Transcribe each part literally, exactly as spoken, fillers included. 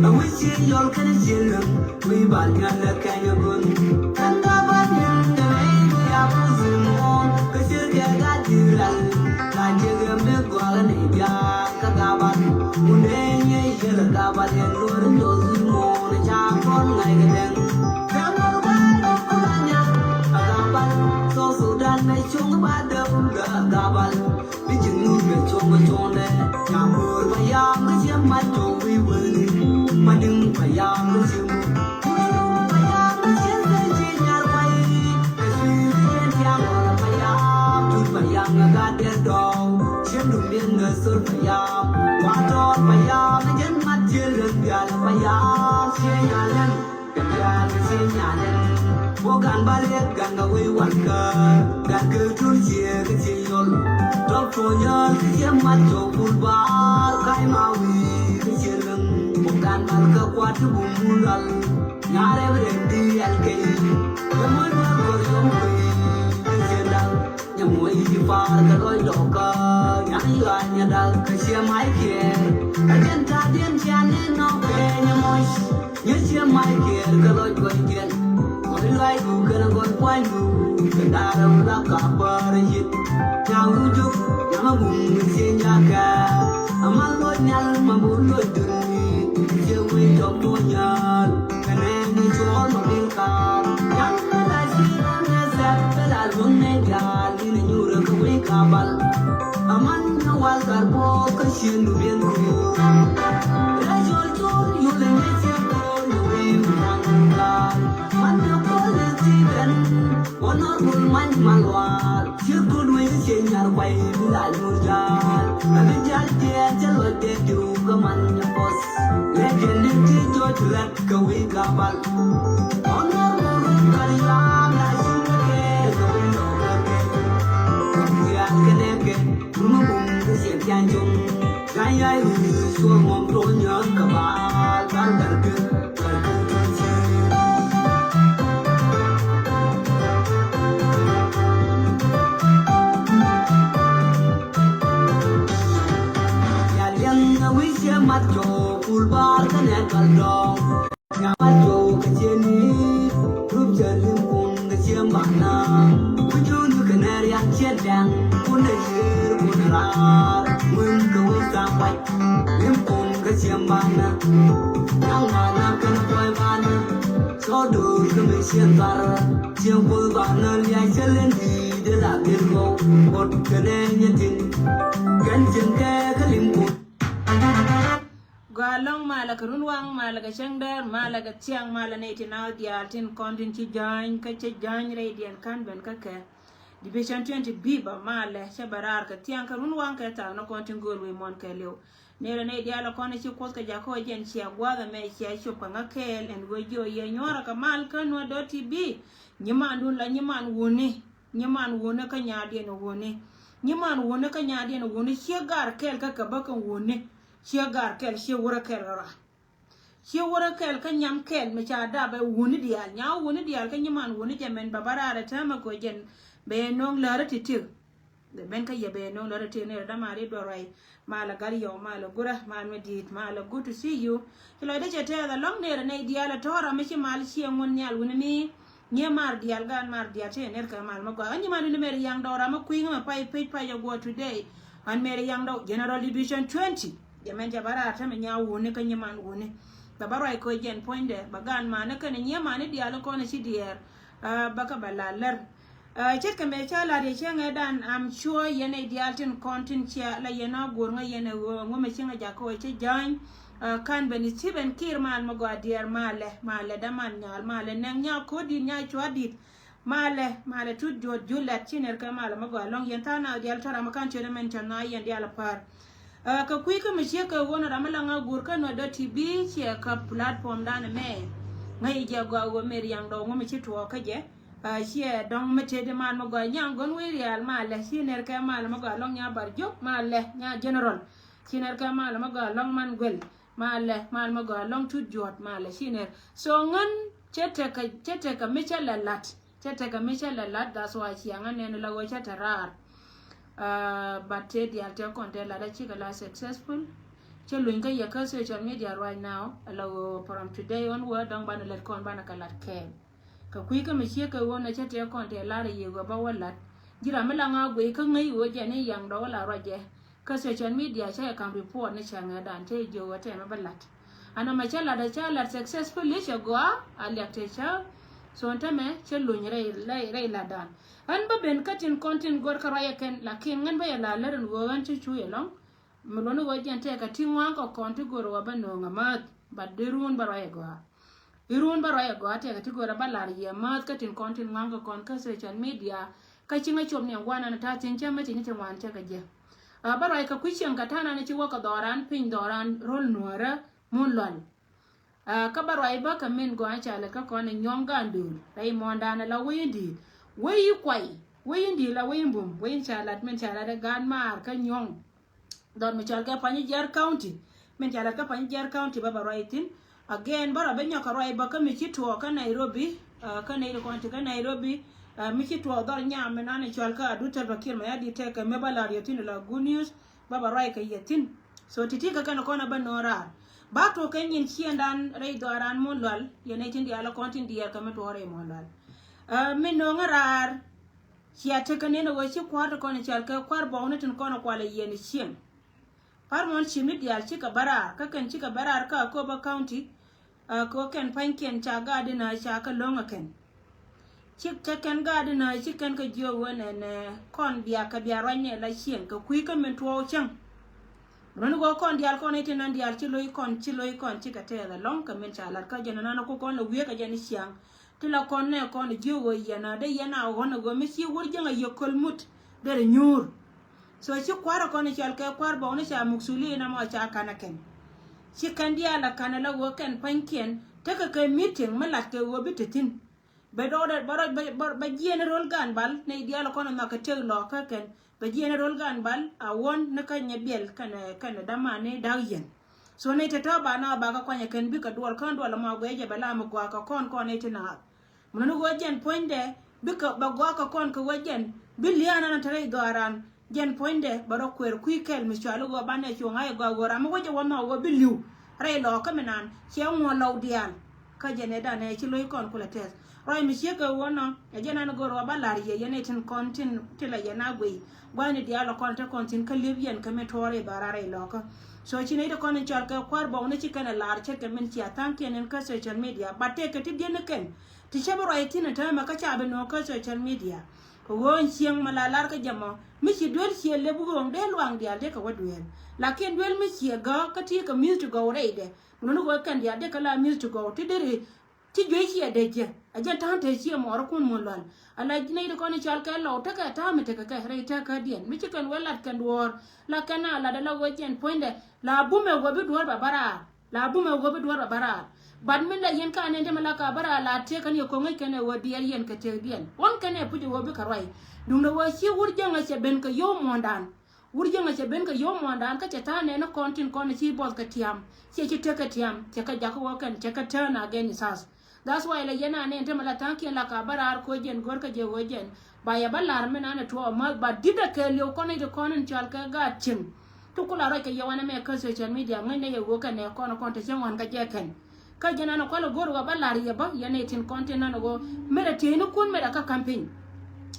A wi̱c ci yɔl kɛn ci lum wi̱i̱ bal nyal lɛ kɛn bun. Kɛn ka ba diɛn kɛ mɛ ni a pusi muɔ̱ɔ̱n kä cir kɛ ka ti lal. La jiɛk ɛm bi gɔak ni jaak kä ka ba. Wundɛ nyɛ yɛl ka ba diɛn luɔr nyɔk wi̱i̱ muɔ̱ɔ̱n ca kɔn ŋa̱c kɛ dɛŋ. Kɛ mɔr ba dɔk kula nya a ka ba. South Sudan mɛ cuŋ ba dɔk la ka ba. Bi ji̱ ŋut bɛ cuɔ̱ŋ bɛ cuɔ̱ŋdɛ. Nyaŋ go̱o̱r bɛ yaam kä ciɛ mat cɔw wi̱i̱ wääni. Madiŋ bɛ yaam kä ciɛ mut. Kui̱ bɛ yaam kä ciɛ thil ci nyar kuay. Kɛ cui̱ kä yɛn tiaŋ ɣɔl bɛ yaam. Tut bɛ yaam kä gat dɛl dɔɔŋ. Ciɛ dum diɛn kä thor bɛ yaam. Wa tɔɔr bɛ yaam kä jɛn mat ciɛ lek dial bɛ yaam. Ciɛ nyalɛn. Kɛ diaal kɛ ciɛ nyalɛn. Wä gan bal yɛ gan kɛ wec wan kä. Gan kɛ tur ciɛ kɛ ciɛ yɔl. Tɔk tuɔnyäl kɛ ciɛ mat cɔw pul bar. Ka̱c ma wi̱i̱ kɛ ciɛ läŋ. Wä gan bal kɛ kuat ti bum mun lal. Nyarɛ bi rɛn di ɛl kɛ yi. Kɛ mɔc wä kɔr yɔm kui̱ kɛ ciɛ da̱ŋ. Nyɛ muɔ̱c i̱ ji̱ pa̱a̱r kɛ lɔc dɔɔkä. Nyan i̱ ɣa̱a̱c nyɛ da̱k kɛ ciɛ mac kiɛɛr. Kä jɛn ta̱a̱diɛn cia nɛn nɔɔk kɛ nyɛ muɔ̱c. Nyɛ ciɛ mac kiɛɛr kɛ lɔc gɔcdiɛn. Gɔc luaacdu kɛnɛ gɔc pua̱nydu. Kɛ da̱rɛ wä la ka päär yit. Nyaŋ wä jok nyaŋ a bum kɛ ciɛ nyakä. Aman luɔc nhial ma bur luɔc duni. Kɛ ciɛ wec tɔk tuɔnyäl. Kɛ nɛɛni cuɔɔl ma bil kaar. Yaŋ mi la ci rɔ nɛ sɛp kɛ la luŋ nɛ jaal. Ni ni nyuur kɛ wec ka bal. Aman ni wal kar bɔ kä cien du bien ku. Rɛ cɔl cɔl yul ni cien kɔɔl ni wec mi naŋ kaar. Man ni kɔl ni ti ben. Wä nɔr bul many mal war. Ciek kut wec ciek nyar kuay bi la nyuur jaal. Kä bi jaal jiɛɛn cä lɔc dee diw kä man nyɛ pɔth. Lɛ jiɛn ni ti jɔc lɛt kɛ wi̱i̱ gabal. Wä nɔr bul run kal yuaam la ci wä kɛɛl kɛ wi̱i̱ lɔk kɛ kɛ. Wä jiaal kɛ nɛ kɛ wä mi bum kɛ ciek jiaany com. Ja̱a̱n ya̱ i̱ cuɔl ŋuɔ̱m to̱ nyäk kɛ baal baal gal kɛ. Lim kum kä ciem banä. Nyaŋ banä kɛn kuɔy banä. Cɔ do̱r kä mi cien thar. Cien kuoth banä liac cä len di̱i̱t la bil gɔw. Got kɛnɛ nyɛ tin. Kɛn cien kɛ kä lim kum. Gɔaa lɔ̱ŋ malɛ kɛ run waŋ malɛ kɛ cäŋ däär malɛ kɛ thiaŋ malɛ nɛy tin a diaal tin kɔn tin ci jäny kä ci jäny rɛydiɛn ka̱n ben kä kɛ. Division twenty biba malɛ cɛ bɛ raar kɛ thiaŋ kɛ run waŋ kɛ thaak ni kɔn tin gööl wec muɔ̱n kɛ liw. Nɛrɛ nɛy diaal kɔn ci kuoth kɛ jakä wä jɛn cia gua̱a̱th ɛmɛ cia cop kɛ ŋa kɛɛl ɛn wee jiɔ yɛ nyuɔ̱ɔ̱rä kɛ mal kä nuɔ̱t dɔ̱r ti bi. Nyiman dun la nyiman wuni. Nyiman wuni kä nyaadiɛn wuni. Nyiman wuni kä nyaadiɛn wuni ciɛ gar kɛɛl kä kɛ bä kɛ wuni. Ciɛ gar kɛɛl ciɛ wurä kɛɛl rɔra. Ciɛ wurä kɛɛl kä nyam kɛɛl mi ca dap ɛ wuni diaal. Nya wuni diaal kä nyiman wuni jɛ mɛn baba raar ɛ täämɛ kɛ jɛn bɛ yɛ no̱o̱ŋ lärä ti tik. Bɛ ben kä yɛ bɛ yɛ no̱o̱ŋ lärä ti tik ni rɛ dama ri duɔr rɛy. Malɛ gat yɔw malɛ gurä mal mi di̱i̱t malɛ good to see you. Ci lɔcdä cɛ tɛɛth alɔŋ ni rɛ nɛy diaal ɛ tɔ̱ɔ̱ra mi ci mal ciɛ ŋun nhial wuni mi. Nyiɛ mar diaal gan mar diaal ti ner kɛ mal mi gɔaa. Ɣän nyiman wuni mɛr yaŋ dɔw ram mi kui̱ ŋä mɛ pay pec pay jɛ guɔ today. Ɣän mɛr yaŋ dɔw General Division twenty. Jɛ mɛn jɛ ba raar tämɛ nya wuni kä nyiman wuni. Bɛ ba ruac kɛ jɛn puɔ̱nydɛ bɛ gan mani kɛnɛ nyiɛ mani diaal kɔn ci diɛɛr. Bä kä bɛ la lär. Ce̱tkɛ mëë ca la̱t yɛ cäŋɛ dan, I'm sure yɛn nɛy diaal tin kɔn tin cia la yɛn a go̱r ŋä yɛn ɛ ɣöö ŋu mɛ cieŋ a jakä wä cä jäny. Kan ben Stephen Kiir mal mi gɔaa diɛɛr malɛ malɛ däman nyal malɛ nɛŋ nya ko̱r dit nya cua dit. Malɛ malɛ tut juɔt julɛt ci ner kɛ malɛ mi gɔaa lɔŋ yɛn tha̱a̱ŋ na diaal tɔ̱ ram mi kan ciöt ɛmɛn cɔn na yɛn diaal a pa̱a̱r. Kɛ kui̱ kä mi ciek kɛ ɣöö ni ram mi la ŋa go̱r kä nuɔt dɔ̱ ti bi ciɛ kä platform dan ɛmɛ. Ŋäc jɛ gɔaa ɣöö mëë riaŋ dɔw ŋu mi ci tuɔɔk kä jɛ. Ciɛ dɔ̱ŋ mi tëëdi mal mi gɔaa nyaŋ gɔn wec rial malɛ ci ner kɛ mal mi gɔaa lɔŋ nya bar jok malɛ nya general. Ci ner kɛ mal mi gɔaa lɔŋ man guel malɛ mal mi gɔaa lɔŋ tut juɔt malɛ ci ner. So ŋän cɛ tekɛ cɛ tekɛ mi cɛ lɛ lat cɛ tekɛ mi cɛ lɛ lat, that's why ciaŋ anɛn la ɣöö cɛ te raar. But tëë diaal tëë kɔn tëë lat a cikɛ la successful. Cä luny kä yɛ kä social media right now, ala ɣöö from today onward dɔ̱ŋ banɛ lät kɔn banɛ kɛ lat kɛɛl. Kɛ kui̱ kä mi ciek kɛ ɣöö nɛ cä tëë kɔn tëë lar yɛ ɣöö ba wä lat. Ji̱ ram mi la ŋa̱ guiy kä ŋäc ɣöö jɛ ni yaŋ dɔ̱k la ruacɛ. Kä social media cä yɛ ka̱m report ni cɛ ŋɛ̈dan tëë jiök ɣöö tɛmɛ ba lat. An amɛ cä lat a cä lat successfully cɛ gɔaa a liak tëë cä. So ɛn tɛmɛ cä luny rɛy, rɛy, rɛy latdan. Ɣän bä ben kä tin kɔn tin go̱r kä ruacɛ kɛn, lakin ɣän bä yɛ la lät ɛn ɣöö ɣän cä cu yɛ lɔ̱ŋ. Mi luɔ̱ni ɣöö jɛn tɛkɛ ti ŋua̱a̱ŋ kɛ kɔn ti go̱r ɣöö bä nööŋ amäth, but di ruun bä ruac ɛ gɔaa. Iruun bä ruac ɛ gɔaa tɛkɛ ti go̱r ɛ bä lar yɛ amäth kä tin kɔn tin ŋua̱a̱ŋ kɛ kɔn kä social media, kä ci ŋä cop ni ɛŋuan an ta̱a̱ thi̱n cä mɛ ci nyi ti ŋuan cä kɛ jɛ. A bä ruac kɛ kui̱ cieŋ kɛ ta̱a̱ nan ci wä kɛ dhɔran piny dhɔran ro̱l nuäärä mun lual. A kä bä ruac bä kɛ min gɔaa ca lät kä kɔn ɛ nyɔ̱ŋ gaan dööl rɛy muɔ̱ɔ̱ndan ɛ la wec in di̱i̱t. Wec in kuay, wec in di̱i̱t la wec in bum, wec in ca lat min ca lat ɛ gaan maar kä nyɔ̱ŋ. Dhɔr mi cɔal kɛ Panyijiar County. Min ca lat kä Panyijiar County bä bä ruac thi̱n. Again bä rɔ bä nyɔk kɛ ruac bä kä mi ci tuɔɔk kä Nairobi. A kä Nairobi County kä Nairobi. A mi ci tuɔɔk dhɔr nyam mi nan cɔal kä Adut Salva Kiir Mayardit tɛkɛ mi bä lar yɛ thi̱n la good news. Bä bä ruac kɛ yɛ thi̱n. So ti̱ti̱ kä kɛn kɔn a bä no̱o̱ŋ raar. Ba tuɔɔk kɛ nyin ciëndan rɛy dhɔaaran mun lual. Yɛn nɛy tin diaal kɔn tin diɛɛr kɛ mi tuɔɔk rɛy mun lual. A mi no̱o̱ŋ raar. Cia tekɛ nɛn ɣöö ci kua̱r ti kɔn i̱ cɔal kɛ kua̱r bɔkni tin kɔn i̱ kualɛ yɛn i̱ cieŋ. Pa̱r muɔ̱n ci mi diaal cikɛ bä raar kä kɛn cikɛ bä raar kä Akobo County. A kɛ ɣöö kɛn pa̱nykiɛn ca gaat inä ca kɛ lo̱ŋ ɛ kɛn. Cik te kɛn gaat inä ci kɛn kɛ jiök ɣöö nɛnɛ kɔn bia kɛ bia ruacnɛ la cieŋ kɛ kui̱ kä min tuɔɔk cäŋ. Run ɣöö kɔn diaal kɔn i̱ tin nan diaal ci lo̱c kɔn ci lo̱c kɔn cikɛ tɛɛth ɛlɔ̱ŋ kɛ min ca lat kä jɛn inan ku kɔn lɛ wiee kɛ jɛn i̱ ciaŋ. Ti la kɔn nɛ kɔn jiök ɣöö yɛn a dee yɛn a ɣɔ̱n a ɣöö mi ci wur jäŋ a yɛ köl mut derɛ nyuur. So ci kua̱r a kɔn i̱ cɔal kɛ kua̱r bɔkni ca muk suli in amɔ ca ka̱n a kɛn. Ci kɛn diaal a ka̱n a la ɣöö kɛn pa̱nykiɛn tekɛ kɛ meeting mi lat kɛ ɣöö bi te thi̱n. Bɛ dɔɔdɛ bɛ rɔ bɛ jiɛn ro̱l gaan bal nɛy diaal a kɔn a nhɔak kɛ tëk lɔɔk kä kɛn. Bɛ jiɛn ro̱l gaan bal a ɣɔ̱n ni kä nyɛ biɛl kɛnɛ kɛnɛ damani da̱k yɛn. So nɛy te tɔ̱ ba na ba kä kuany a kɛn bikɛ duɔl kään duɔl ɛmɔ a guɛc jɛ bɛ la mi gɔaa kɛ kɔn kɔn nɛy ti naath. Mun ni ɣöö jɛn puɔ̱nydɛ bikɛ bɛ gɔaa kɛ kɔn kɛ ɣöö jɛn bi lia̱a̱n an te rɛy dhɔaaran. Jɛn puɔ̱nydɛ bɛ rɔ kuɛɛr kui̱ kɛl mi cuali ɣöö banɛ cuŋ a i̱ gɔaa ɣöö ram mi wä jɛ wä nhɔk ɣöö bi li̱w rɛy lɔɔkä mi naan ciɛ ŋuɔ̱n lɔw diaal. Kä jɛn ɛ danɛ ci lo̱c kɔn kulɛ tɛth ruac mi ciek kɛ ɣöö nɔ ɛ jɛn an go̱r ɣöö ba la̱r yɛ yɛn ɛ tin kɔn tin ti la yɛn a guiy. Gua̱a̱ni diaal ɛ kɔn te kɔn thi̱n kä li̱ep yɛn kä mi tuɔɔr i̱ dhɔra rɛy lɔɔkä. So ci nɛy ti kɔn in cɔal kɛ kua̱r bɔk ni ci kɛn ɛ la̱r ce̱tkɛ min cia tha̱a̱ŋkiɛn in kä social media ba tëëkɛ ti diɛn ni kɛn. Ti cä bi ruac thi̱n ɛ täämɛ kä ca bi no̱o̱ŋ kä social media. Kɛ ɣöö in cieŋ mi la lar kä jɛ mɔ mi ci duel ciɛ lep ɣööŋ dee luaŋ diaal dee kɛ wä duel. Lakin duel mi ciɛ gä kä ti kɛ mi̱th ti gɔw rɛydɛ. Mun ni ɣöö kɛn diaal dee kɛ la mi̱th ti gɔw ti deri. Ci juey ciɛ dee jiɛ a jɛn ta̱a̱ŋ te ciɛ mɔɔrikun mun lual. Ala nɛy ti kɔn i̱ cɔal kɛ lɔw tekɛ ta̱a̱ mi tekɛ kɛ rɛy tekädiɛn mi ci kɛn wee lat kɛn duɔ̱ɔ̱r. La kɛn a lat ala ɣöö jɛn puɔ̱nydɛ la bumɛ ɣöö bi duɔ̱ɔ̱r ba bä raar. La bumɛ ɣöö bi duɔ̱ɔ̱r ba bä raar. Bat min la yɛn ka nɛn te mi la ka bä raar la tëëk kɛn yɛ ko̱ŋ ŋäc kɛn ɛ ɣöö diɛɛr yɛn kɛ tëëkdiɛn ɣɔn kɛn ɛ puc ɛ ɣöö bikɛ ruac. Duundɛ ɣöö ci wur jäŋä cɛ ben kɛ yio̱w muɔ̱ɔ̱ndan. Wur jäŋä cɛ ben kɛ yio̱w muɔ̱ɔ̱ndan kä cɛ ta̱a̱ nɛn ni kɔn tin kɔn ci buɔth kɛ tiam ciɛ ci tek kɛ tiam cɛ kɛ jakä wä kɛn cɛ kɛ turn against us. That's why la yɛn a nɛn te mi la tha̱a̱ŋkiɛn la ka bä raar koc jɛn go̱r kä jɛ ɣöö jɛn ba yɛ bä la̱r mi nan ɛ tuɔɔk ma̱th ba di̱t ɛ kɛɛliw kɔn i̱ ti kɔn in cɔal kɛ gaat cieŋ. Ti kula ruac kɛ yɛ wanɛ mɛ kä social media ŋäcnɛ yɛ ɣöö kɛn nɛ kɔn kɔn te cieŋ wan kä jɛ kɛn. Kä jɛn an ɛ kualɛ go̱r ɣä bä la̱r yɛ bä yɛn ɛ tin kɔn tin nan ɛ ɣöö merɛ tieynikun merɛ kä ka̱m piny.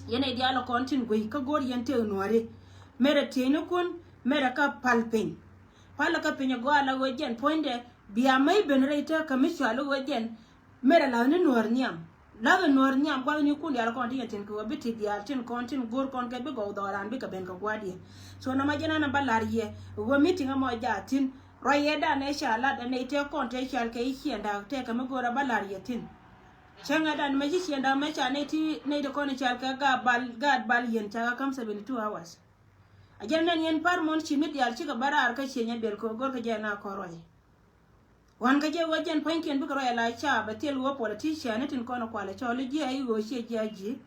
Yɛn ɛ diaal ɛ kɔn tin guiy kä go̱r yɛn tëë nuääri. Merɛ tieynikun merɛ kä pal piny. Palä kä piny gɔaa la ɣöö jɛn puɔ̱nydɛ bia mäc ben rɛy tä kä mi cɔal ɣöö jɛn. Merɛ la̱th ni nuäär nhiam. La̱th nuäär nhiam gua̱thnikun diaal kɔn ti yɛn tin kɛ ɣöö bi ti diaal tin kɔn tin go̱r kɔn kɛ bi gɔw dhɔran bikɛ ben kɛ gua̱a̱r diɛn. So nɔmɔ jɛn an ba la̱r yɛ ɣöö meeting ɛmɔ jaathin. Ruac yɛ dan ɛ ca lat ɛ nɛy tëë kɔn tëë cɔal kɛ i̱ ciɛn da̱a̱k tëë kɛ mi go̱r ɛ ba la̱r yɛ thi̱n. Cäŋ ɛ dan mɛ ci ciɛn da̱a̱k mɛ ca nɛy ti nɛy ti kɔn i̱ cɔal kɛ gaat bal gaat bal yɛn ca kɛ ka̱m seventy two hours. A jɛn nɛn yɛn pa̱r muɔ̱n ci mi diaal cikɛ bä raar kä cieny ɛ biɛl kɛ go̱r kɛ jɛ na kɔn ruac. Wan kä jɛ wä jɛn pua̱nykiɛn bikɛ ruac ala caap ɛ thil wä politician ni tin kɔn kualɛ cɔl i̱ ji̱ a i̱ ɣöö ciɛ ji̱ a ji̱.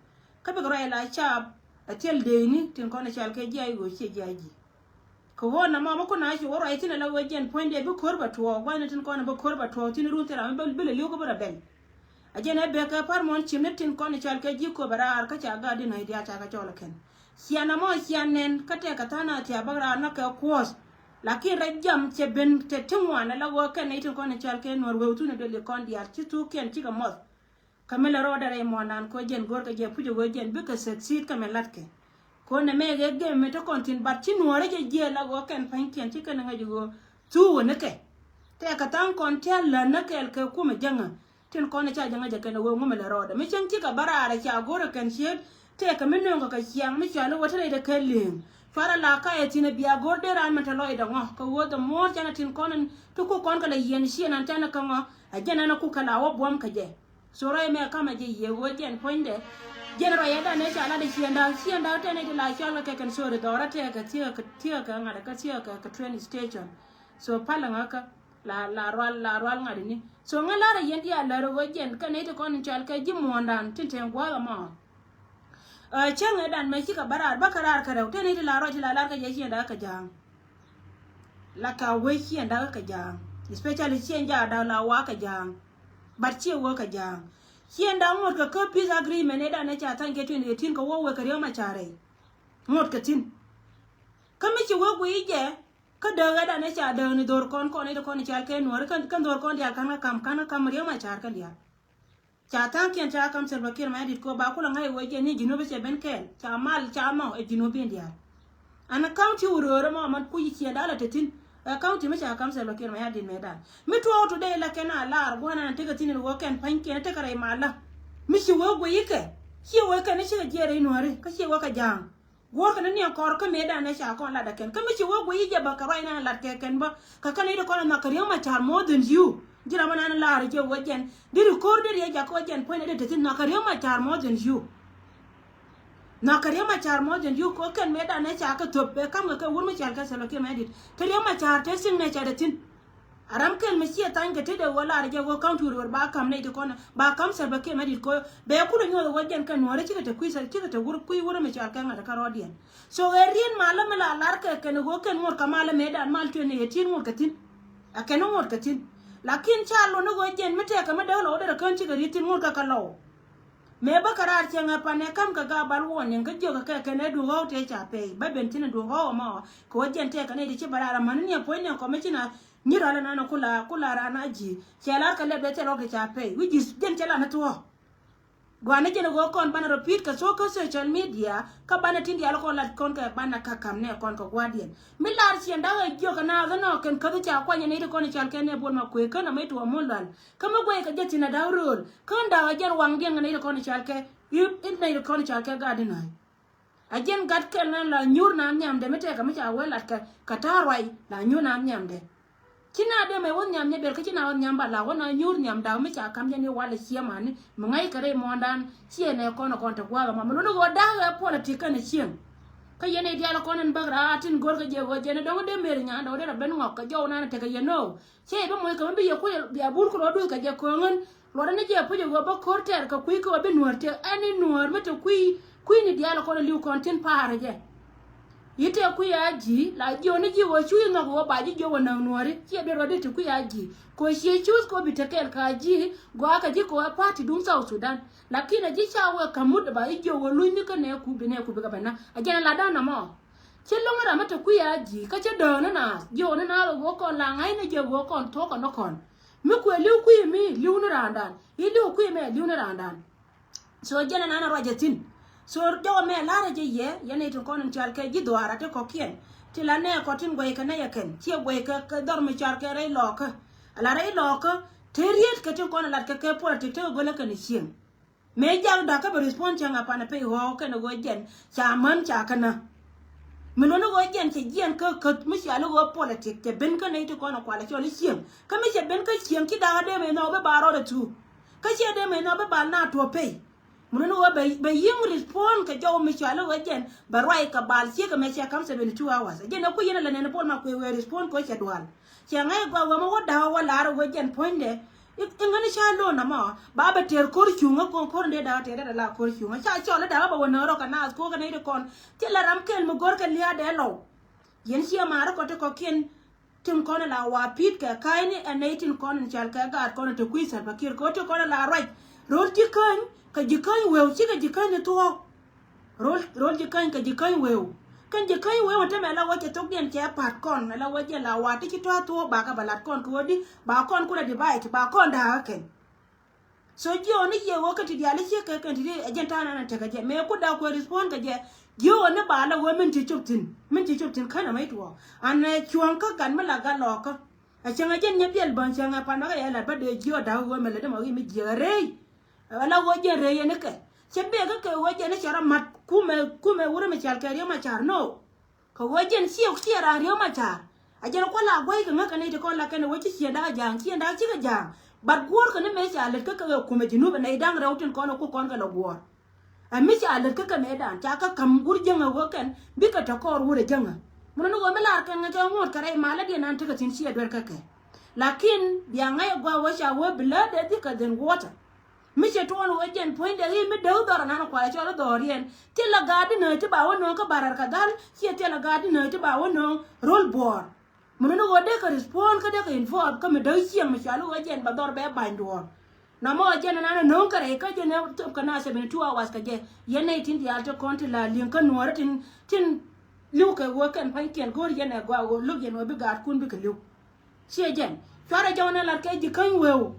Kä bikɛ ruac ala caap ɛ thil deeni tin kɔn cal kɛ ji̱ a i̱ ɣöö ciɛ ji̱ a ji̱. Kɛ ɣöö na mɔmɔ kun a ci wä ruac thin ala wä jɛn pua̱nydɛ bi ko̱r bɛ tuɔɔk gua̱n ni tin kɔn bä ko̱r bä tuɔɔk thin run thil ram bi lɛ li̱w kä bi rɔ bɛl. A jɛn ɛ bek kɛ pa̱r muɔ̱n cim ni tin kɔn cal kɛ ji̱ köp ɛ raar kä ca gat di nɔ̱c diaal ca kɛ cɔl ɛ kɛn. Cian amɔ cian nɛn kä tɛk kɛ tha̱a̱ŋ a thia̱a̱ bäk raar nä kɛ kuɔ̱ɔ̱th. Lakin rɛy jam cɛ ben te ti ŋuan ala ɣöö kɛn nɛy tin kɔn in cɔal kɛ Nuɔr wëë wutun in duël kɔn diaal ci thuukiɛn cikɛ mɔth. Kä mi lɛ rɔɔdɛ rɛy muɔ̱ɔ̱ndan kɛ ɣöö jɛn go̱rkɛ jɛ puc ɣöö jɛn bikɛ succeed kä mi latkɛ. Kɛ ɣöö nɛmɛ ɣee gɛm mi te kɔn thi̱n, but ci Nuɔrä jɛ jiɛɛl ala ɣöö kɛn pa̱nykiɛn ci kɛn ŋäc ɣöö thuu wä ni kɛ. Tɛkɛ tha̱a̱ŋ kɔn tia̱a̱n lät ni kɛɛl kɛ kumɛ jäŋä. Tin kɔn ca jäŋä jɛ kɛn ɣöö ŋumɛ lɛ rɔɔdɛ. Mi cäŋ cikɛ bä raar ca go̱rɛ kɛn ciet. Tɛkɛ mi nööŋkɛ kɛ ciaŋ mi cɔal i̱ wä te rɛydɛ kɛ li̱eŋ. Cuarɛ la kayɛ thi̱n ɛ bia go̱r dee raan mi te lɔcdɛ ŋɔ. Kɛ ɣöö the more canɛ tin kɔn in ti kuk kɔn kɛ lɛ yiɛn ciɛ nan canɛ kä ŋɔ. Ɛ jɛn ɛn ɛ kuk kɛ la wä buɔ̱m kɛ jɛ. So rɔy mɛ kamɛ jɛ yiëë ɣöö jɛn puɔ̱nydɛ. Jɛn rɔy ɛdan ɛ ca lat ɛ ciɛnda, ciɛnda tɛn ɛ ti la cɔl kɛ kɛn, sorry, dhɔrä tɛkɛ thiekɛ, thiekɛ ŋa̱t kä thiekɛ kɛ train station. So palɛ ŋä kä la, la rual, la rual ŋa̱t ni. So ŋä lar ɛ yɛn ti a lär ɣöö jɛn kɛn ɛ ti kɔn in cɔal kɛ ji̱ muɔ̱ɔ̱ndan tin te gua̱a̱th ɛmɔ. Ɛ cäŋ ɛ dan mɛ cikɛ bä raar, bä kɛ raar kɛ rɛw, tɛn ɛ ti la ruac ti la lar kɛ jɛ ciɛnda kɛ ja̱a̱ŋ. La ka wee ciɛnda kɛ ja̱a̱ŋ, especially ciɛn ja̱a̱ŋ da̱a̱ la wa kɛ ja̱a̱ŋ. But ciɛ wee kɛ ja̱a̱ŋ. Ciɛn da̱a̱ŋ ŋot kɛ kä peace agreement ëë dan ɛ ca tha̱ny kɛ twenty eighteen kɛ wä wee kɛ Riek Machar rɛy. Ŋot kɛ thi̱n. Kä mi ci wee guiy jɛ, kä dääk ɛ dan ɛ ca dääk ni dho̱r kɔn, kɔn ɛ ti kɔn i̱ cal kɛ Nuɔri, kä, kä dho̱r kɔn diaal ka̱n kä kam, ka̱n kä kam Riek Machar kä diaal. Ca tha̱a̱ŋkiɛn ca kam Salva Kiir Mayardit kɛ ɣöö ba kulɛ ŋa̱c ɣöö jɛ ni Junub cɛ ben kɛɛl. Ca mal ca mɔ ɛ Junubin diaal. An county wä röörä mɔ man kuc ciɛn da̱a̱ la te thi̱n. Ɛ county mi ca kam Salva Kiir Mayardit mëë da̱a̱n. Mi tuɔɔk today la kɛn a lar gua̱n an tekɛ thi̱n in ɣöö kɛn pa̱nykiɛn tekɛ rɛy mal la. Mi ci wee guiy ikɛ. Ciɛ wee kɛn i̱ cikɛ jiɛɛr rɛy Nuääri. Kä ciɛ wee kɛ ja̱a̱ŋ. Guɔ̱ɔ̱rkɛ ni niɛŋ kɔr kä mëëdan ɛ ca kɔn lat ɛ kɛn. Kä mi ci wee guiy i̱ jɛ bä kɛ ruac nan lat kɛ kɛn bä. Kɛ kɛn i̱ ti kɔn ɛ nhɔk kɛ Riek Machar more than you. Ji̱ ram ɛ nan la̱r i̱ jɛ wee jɛn. Di ri ko̱r di ri ɛ jak kɛ wee jɛn puɔ̱ny ɛ di te thi̱n nhɔk kɛ Riek Machar more than you. Nhɔk kɛ Riek Machar more than you kɛ wee kɛn mëëdan ɛ ca kɛ thöp ɛ kam kɛ kɛ wur mi cal kɛ Salva Kiir Mayardit. Te Riek Machar te thi̱n nɛ ca te thi̱n. A ram kɛl mi ciɛ thany kɛ tetdɛ ɣöö lar jɛ ɣöö ka̱ŋ tuur ɣöör ba ka̱m nɛy ti kɔn ba ka̱m Salva Kiir Mayardit kɛ ɣöö bɛ kulɛ nyuɔth ɣöö jɛn kɛ Nuɔ̱ɔ̱rä cikɛ te kui̱, cikɛ te wur kui̱ wurä mi cɔal kɛ ŋa̱t kä rɔɔdiɛn. So ɣɛ riet malä mi la lar kɛ kɛn ɣöö kɛn ŋot kɛ malä mëëdan mal tuɛn ni ɣɛ ti̱n ŋot kɛ thi̱n. A kɛn ŋot kɛ thi̱n. Lakin ca lon ni ɣöö jɛn mi tɛkɛ mi däk lɔw derɛ kään cikɛ riet thi̱n ŋot kɛ kɛ lɔw. Mëë bä kɛ raar cieŋ ɛ panɛ ka̱m kɛ Gabal warning kä jiök kɛ kɛn ɛ duŋ ɣɔw tëë ca pɛy bä ben thi̱n ɛ duŋ ɣɔw ɛmɔ. Kɛ ɣöö jɛn tëëkɛ nɛy ti ci bɛ raar amäni ni ɛ puɔ̱ny ni ɛ kɔmicina nyi rɔ̱lä nan ɛ kula kula raan a ji̱. Cɛ lar kɛ lɛp dee thil ɣɔw tëë ca pɛy wi̱c ji̱ jɛn cɛ lan ɛ thuɔ̱ɔ̱. Gua̱n ni jɛn ɛ ɣöö kɔn banɛ rɔ pi̱i̱t kɛ thok kä social media kä banɛ tin diaal kɔn lat kɔn kɛ banɛ ka̱ka̱m nɛ kɔn kɛ gua̱diɛn. Mi lar ciɛn da̱k ɛ jiök kɛ naath ɛnɔ kɛn käth ca kuany ɛ nɛy ti kɔn ɛ cal kɛn nɛ buɔl ma kuëë kän ɛ mec tuɔɔk muɔ̱l lual. Kä mi guɛy kɛ jɛ thi̱n ɛ da̱k rööl. Kä nda̱k ɛ jɛn waŋdiɛn kɛ nɛy ti kɔn i̱ cal kɛ i̱, i̱ nɛy ti kɔn i̱ cal kɛ gat di nööc. A jɛn gat kɛl nan la nyuur naan nhiamdɛ mi tɛkɛ mi ca wee lat kɛ, kɛ ta̱a̱ ruac la nyuur naan nhiamdɛ. Ci na dee mɛ wä nhiam nyɛ bɛl kä ci na wä nhiam ba la wä na nyuur nhiam da̱k mi ca kam jɛn i̱ wal i̱ ciɛ mani mi ŋa̱c kɛ rɛy muɔ̱ɔ̱ndan ciɛ nɛ kɔn ɛ kɔn te gua̱a̱th ɛmɔ mi luni ɣöö da̱k ɛ politik kɛn ɛ cieŋ. Kä yɛn i̱ diaal kɔn ɛn bäk raar tin go̱r kɛ jɛ ɣöö jɛn ɛ dɔ̱ŋ dee mer nyan dɔ̱ŋ dee rɔ ben ŋɔk kɛ jɔw nan ɛ tekɛ yɛn nöö. Cä yɛ bi moc kɛ mi bi yɛ kui̱ bia bur kɛ rɔ duth kɛ jɛ kööŋän. Luɔtdä ni jɛ puc ɛ ɣöö bä ko̱r tɛɛr kɛ kui̱ kɛ ɣöö bi nuäär tëë ɛn i̱ nuäär mi te kui̱ kui̱ni diaal ɛ kɔn ɛ li̱w kɔn tin pa̱a̱r ɛ jɛ. I̱ tëë kui̱ a ji̱ la jiɔni ji̱ ɣöö cu i̱ nhɔk ɣöö ba ji̱ jiök ɛ näk nuääri ciɛ duer ɣöö di te kui̱ a ji̱. Kɛ ɣöö ciɛ cuuth kɛ ɣöö bi te kɛɛl kɛ a ji̱ gɔaa kɛ ji̱ kɛ ɣöö a pa̱a̱ti duŋ South Sudan. Lakin a ji̱ ca wee ka̱m mut ba ji̱ jiök ɣöö lunyni kä nɛɛku bi nɛɛku bikɛ bɛ na a jɛn a latdan nɔmɔ. Cä lo̱ŋ ram mi te kui̱ a ji̱ kä cä dääk ni naath jiök ni naath ɛ ɣöö kɔn la ŋa̱cni jɛ ɣöö kɔn thuɔ̱k kɔn ni kɔn. Mi kuɛ li̱w kui̱ mi li̱w ni raandan i̱ li̱w kui̱ mɛ li̱w ni raandan. So jɛn ɛnan ruacɛ thi̱n. So jɔwä mɛ la̱rä jɛ yɛ yɛn i̱ tin kɔn in cɔal kɛ ji̱ dhuaara ti kɔ̱kiɛn. Ti la nɛ kɔ tin guɛy kɛ nɛ yɛ kɛn ciɛ guɛy kɛ kɛ dhɔr mi cɔal kɛ rɛy lɔɔkä. Ala rɛy lɔɔkä te riet kɛ tin kɔn in lat kɛ kɛ politik tekɛ gölä kɛn i̱ cieŋ. Mëë jak da̱kä bɛ respond cäŋ a panɛ pɛy ɣɔ̱ɔ̱k kɛn ɣöö jɛn ca män ca känä. Mi luɔ̱n ɣöö jɛn cɛ jiɛn kä käth mi cia li ɣöö politik cɛ ben kä nɛy ti kɔn ɛ kualɛ cɔl i̱ cieŋ. Kä mi cɛ ben kä cieŋ ci da̱kä dee mëë nhɔk bi ba rɔɔdɛ thuk. Kä ciɛ dee mëë nhɔk bi bal na tuɔ̱p pɛy. Mi luɔ̱n ɣöö bɛ, bɛ yi̱ŋ respond kɛ jɔw mi cia li ɣöö jɛn bɛ ruac kɛ bal ciek ɛmɛ cia ka̱m seventy two hours. Ɛ jɛn ɛ kui̱ yɛn ɛ lɛ nɛn Bol ma kuëë wëë respond kɛ ɣöö cɛ dual. Cɛ ŋäc gɔaa wee mɛ wä da̱kä wä la̱r wee jɛn puɔ̱nydɛ. I̱ ŋäni ca lo̱n nɔmɔ ba bɛ tɛr ko̱r cuŋä ko̱n ko̱r in dee da̱kä tɛr dee la ko̱r cuŋä ca cɔl i̱ da̱kä bɛ wä nääk rɔ kɛ naath ko̱r kɛ nɛy ti kɔn. Thilɛ ram kɛl mi go̱r kɛ lia̱a̱ dee lɔw. Yɛn ciɛ ma̱a̱r kɔ ti kɔ̱kiɛn tin kɔn in la wa pi̱i̱t kɛ ka̱a̱cni ɛn nɛy tin kɔn in cɔal kɛ gaat kɔn in te kui̱ Salva Kiir kɛ ɣöö ti kɔn in la ruac. Ro̱l ji̱ käny kɛ ji̱ käny wëëu cikɛ ji̱ käny ni thuɔ̱ɔ̱k. Ro̱l, ro̱l ji̱ käny kɛ ji̱ käny wëëu. Kɛn ji̱ käny wee wä tämɛ la wä cɛ thokdiɛn cɛ pa̱t kɔn la wä jɛ la wa ti ci tɔ̱ thuɔ̱ɔ̱k ba kɛ ba lat kɔn kɛ wä di ba kɔn kulɛ divide ba kɔn da̱a̱k kɛn. So jiɛ wä ni yɛ wä kɛ ti diali ciek kɛ kɛn ti di ɛ jɛn ta̱a̱ nan tekɛ jɛ mɛ ku da̱a̱k kuɛ respond kɛ jɛ. Jiɛ wä ni ba la wä min ci cop thi̱n min ci cop thi̱n känɛ mɛ tuɔɔk an ɛ cuɔ̱ŋ kä gat mi la gat lɔɔkä. Ɛ cäŋ ɛ jɛn nyɛ biɛl bäŋ cäŋ ɛ pan bakɛ yɛ lat ba dee jiɛ wä da̱a̱k wä mɛ lɛ dämɛ wi̱i̱ mi jiɛ rɛy. Ɛ la wä jɛn rɛy yɛn ni kɛ cɛ bek kä kɛ wä jɛn ni cɛ rɔ mat kumɛ kumɛ wurɛ mi cal kɛ riɛm a car no. Kɛ ɣöö jɛn ciɛ ciɛ raan riäm a ca̱a̱r. A jɛn kua̱l a guäc kɛ ŋäk kɛ nɛy ti kɔn la kɛn ɛ wä ci ciënda a ja̱a̱ŋ ciënda cikɛ ja̱a̱ŋ. But guɔ̱ɔ̱r kɛ ni mëë ca lät kä kɛ ɣöö kumɛ ji̱ nup ɛ nɛy da̱ŋ rɛw tin kɔn ɛ ku kɔn kɛ lɔ guɔ̱ɔ̱r. Ɛ mi ca lät kä kɛ mëëdan ca kä ka̱m wur jäŋä ɣöö kɛn bikɛ tɔ kɔɔr wur ɛ jäŋä. Mun ni ɣöö mi laar kɛn ŋäkɛ ŋuɔ̱t kɛ rɛy malä diɛn an tekɛ thi̱n ciɛ duer kä kɛ. Lakin bia ŋäc ɛ gɔaa ɣöö ca wee bi läätdɛ dhikɛ dhen water. Mi cɛ tuɔɔn wee jɛn puɔ̱nydɛ i̱ mi dee wä dhɔr anan kualɛ cɔl i̱ dhɔriɛn. Thilɛ gaat di nääc ti ba wä nööŋ kä barar kɛ dhal ciɛ thilɛ gaat di nääc ti ba wä nööŋ ro̱l buɔɔr. Mun ni wä dee kɛ respond kä dee kɛ involve kä mi dee cieŋ mi cɔal i̱ wee jɛn ba dhɔr bɛ bany duɔɔr. Na mɔ jɛn anan nööŋ kɛ rɛy kä jɛn ɛ thop kɛ na seventy two hours kɛ jɛ. Yɛn nɛy tin diaal ti kɔn ti la li̱eŋ kä nuɔɔri tin tin li̱w kɛ wee kɛn pa̱nykiɛn go̱o̱r yɛn ɛ gɔaa wee lo̱k yɛn wee bi gaatkun bikɛ li̱w. Ciɛ jɛn cuarɛ jɔw ni lat kɛ ji̱ käny weu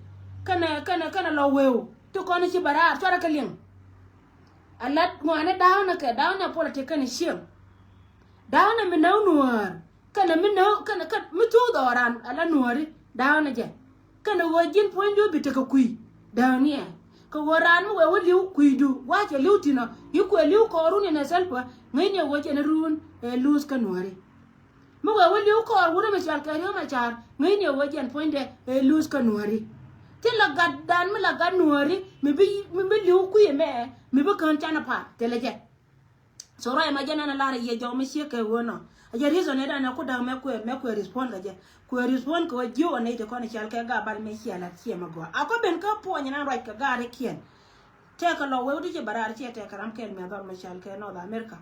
kɛnɛ kɛnɛ kɛnɛ lɔ weu ti kɔn ci bɛ raar cuarɛ kɛ liŋ. A lat ŋuani da̱a̱nɛ kɛ da̱a̱nɛ politik kɛnɛ cieŋ. Da̱a̱nɛ mi näk nuäär kɛnɛ mi näk kɛnɛ kɛ mi thuuk dhɔɔran a la nuääri da̱a̱nɛ jɛ. Kɛnɛ ɣöö ji̱n puɔ̱nydu bi tekɛ kui̱ da̱a̱niɛ kɛ ɣöö raan mi wee wä li̱w kui̱du gua̱a̱cɛ li̱w tinɔ yi kuɛ li̱w kɔɔrun inɛ thɛlpä ŋäcniɛ ɣöö jɛn ruun ɛ luuth kä nuääri. Mi wee wä li̱w kɔɔr wurɛ mi cɔal kɛ riäm a ca̱a̱r ŋäcniɛ wee jɛn puɔ̱nydɛ ëë luth kä nuääri. Thilɛ gatdan mi la gat nuääri mi bi mi bi li̱w kui̱ ɛmɛ mi bi kään canɛ pa̱a̱r thilɛ jɛ. So ruac ɛmɛ jɛn ɛn a lar ɛ yɛ jɔw mi ciek kɛ ɣöö nɔ. A jɛ reason ɛ dan ɛ ku da̱k mɛ kuɛ mɛ kuɛ respond kɛ jɛ kuɛ respond kɛ ɣöö ji̱ ɣöö nɛy ti kɔn cɔal kɛ gabal mɛ ciɛ lat ciɛ mɛ gɔaa a kɔ ben kä puɔ̱ny ɛn an ruac kɛ gaarikiɛn. Tɛkɛ lɔ wee wä ti ci bɛ raar ciɛ tɛkɛ ram kɛl mɛ dhɔr mɛ cɔal kɛ North America.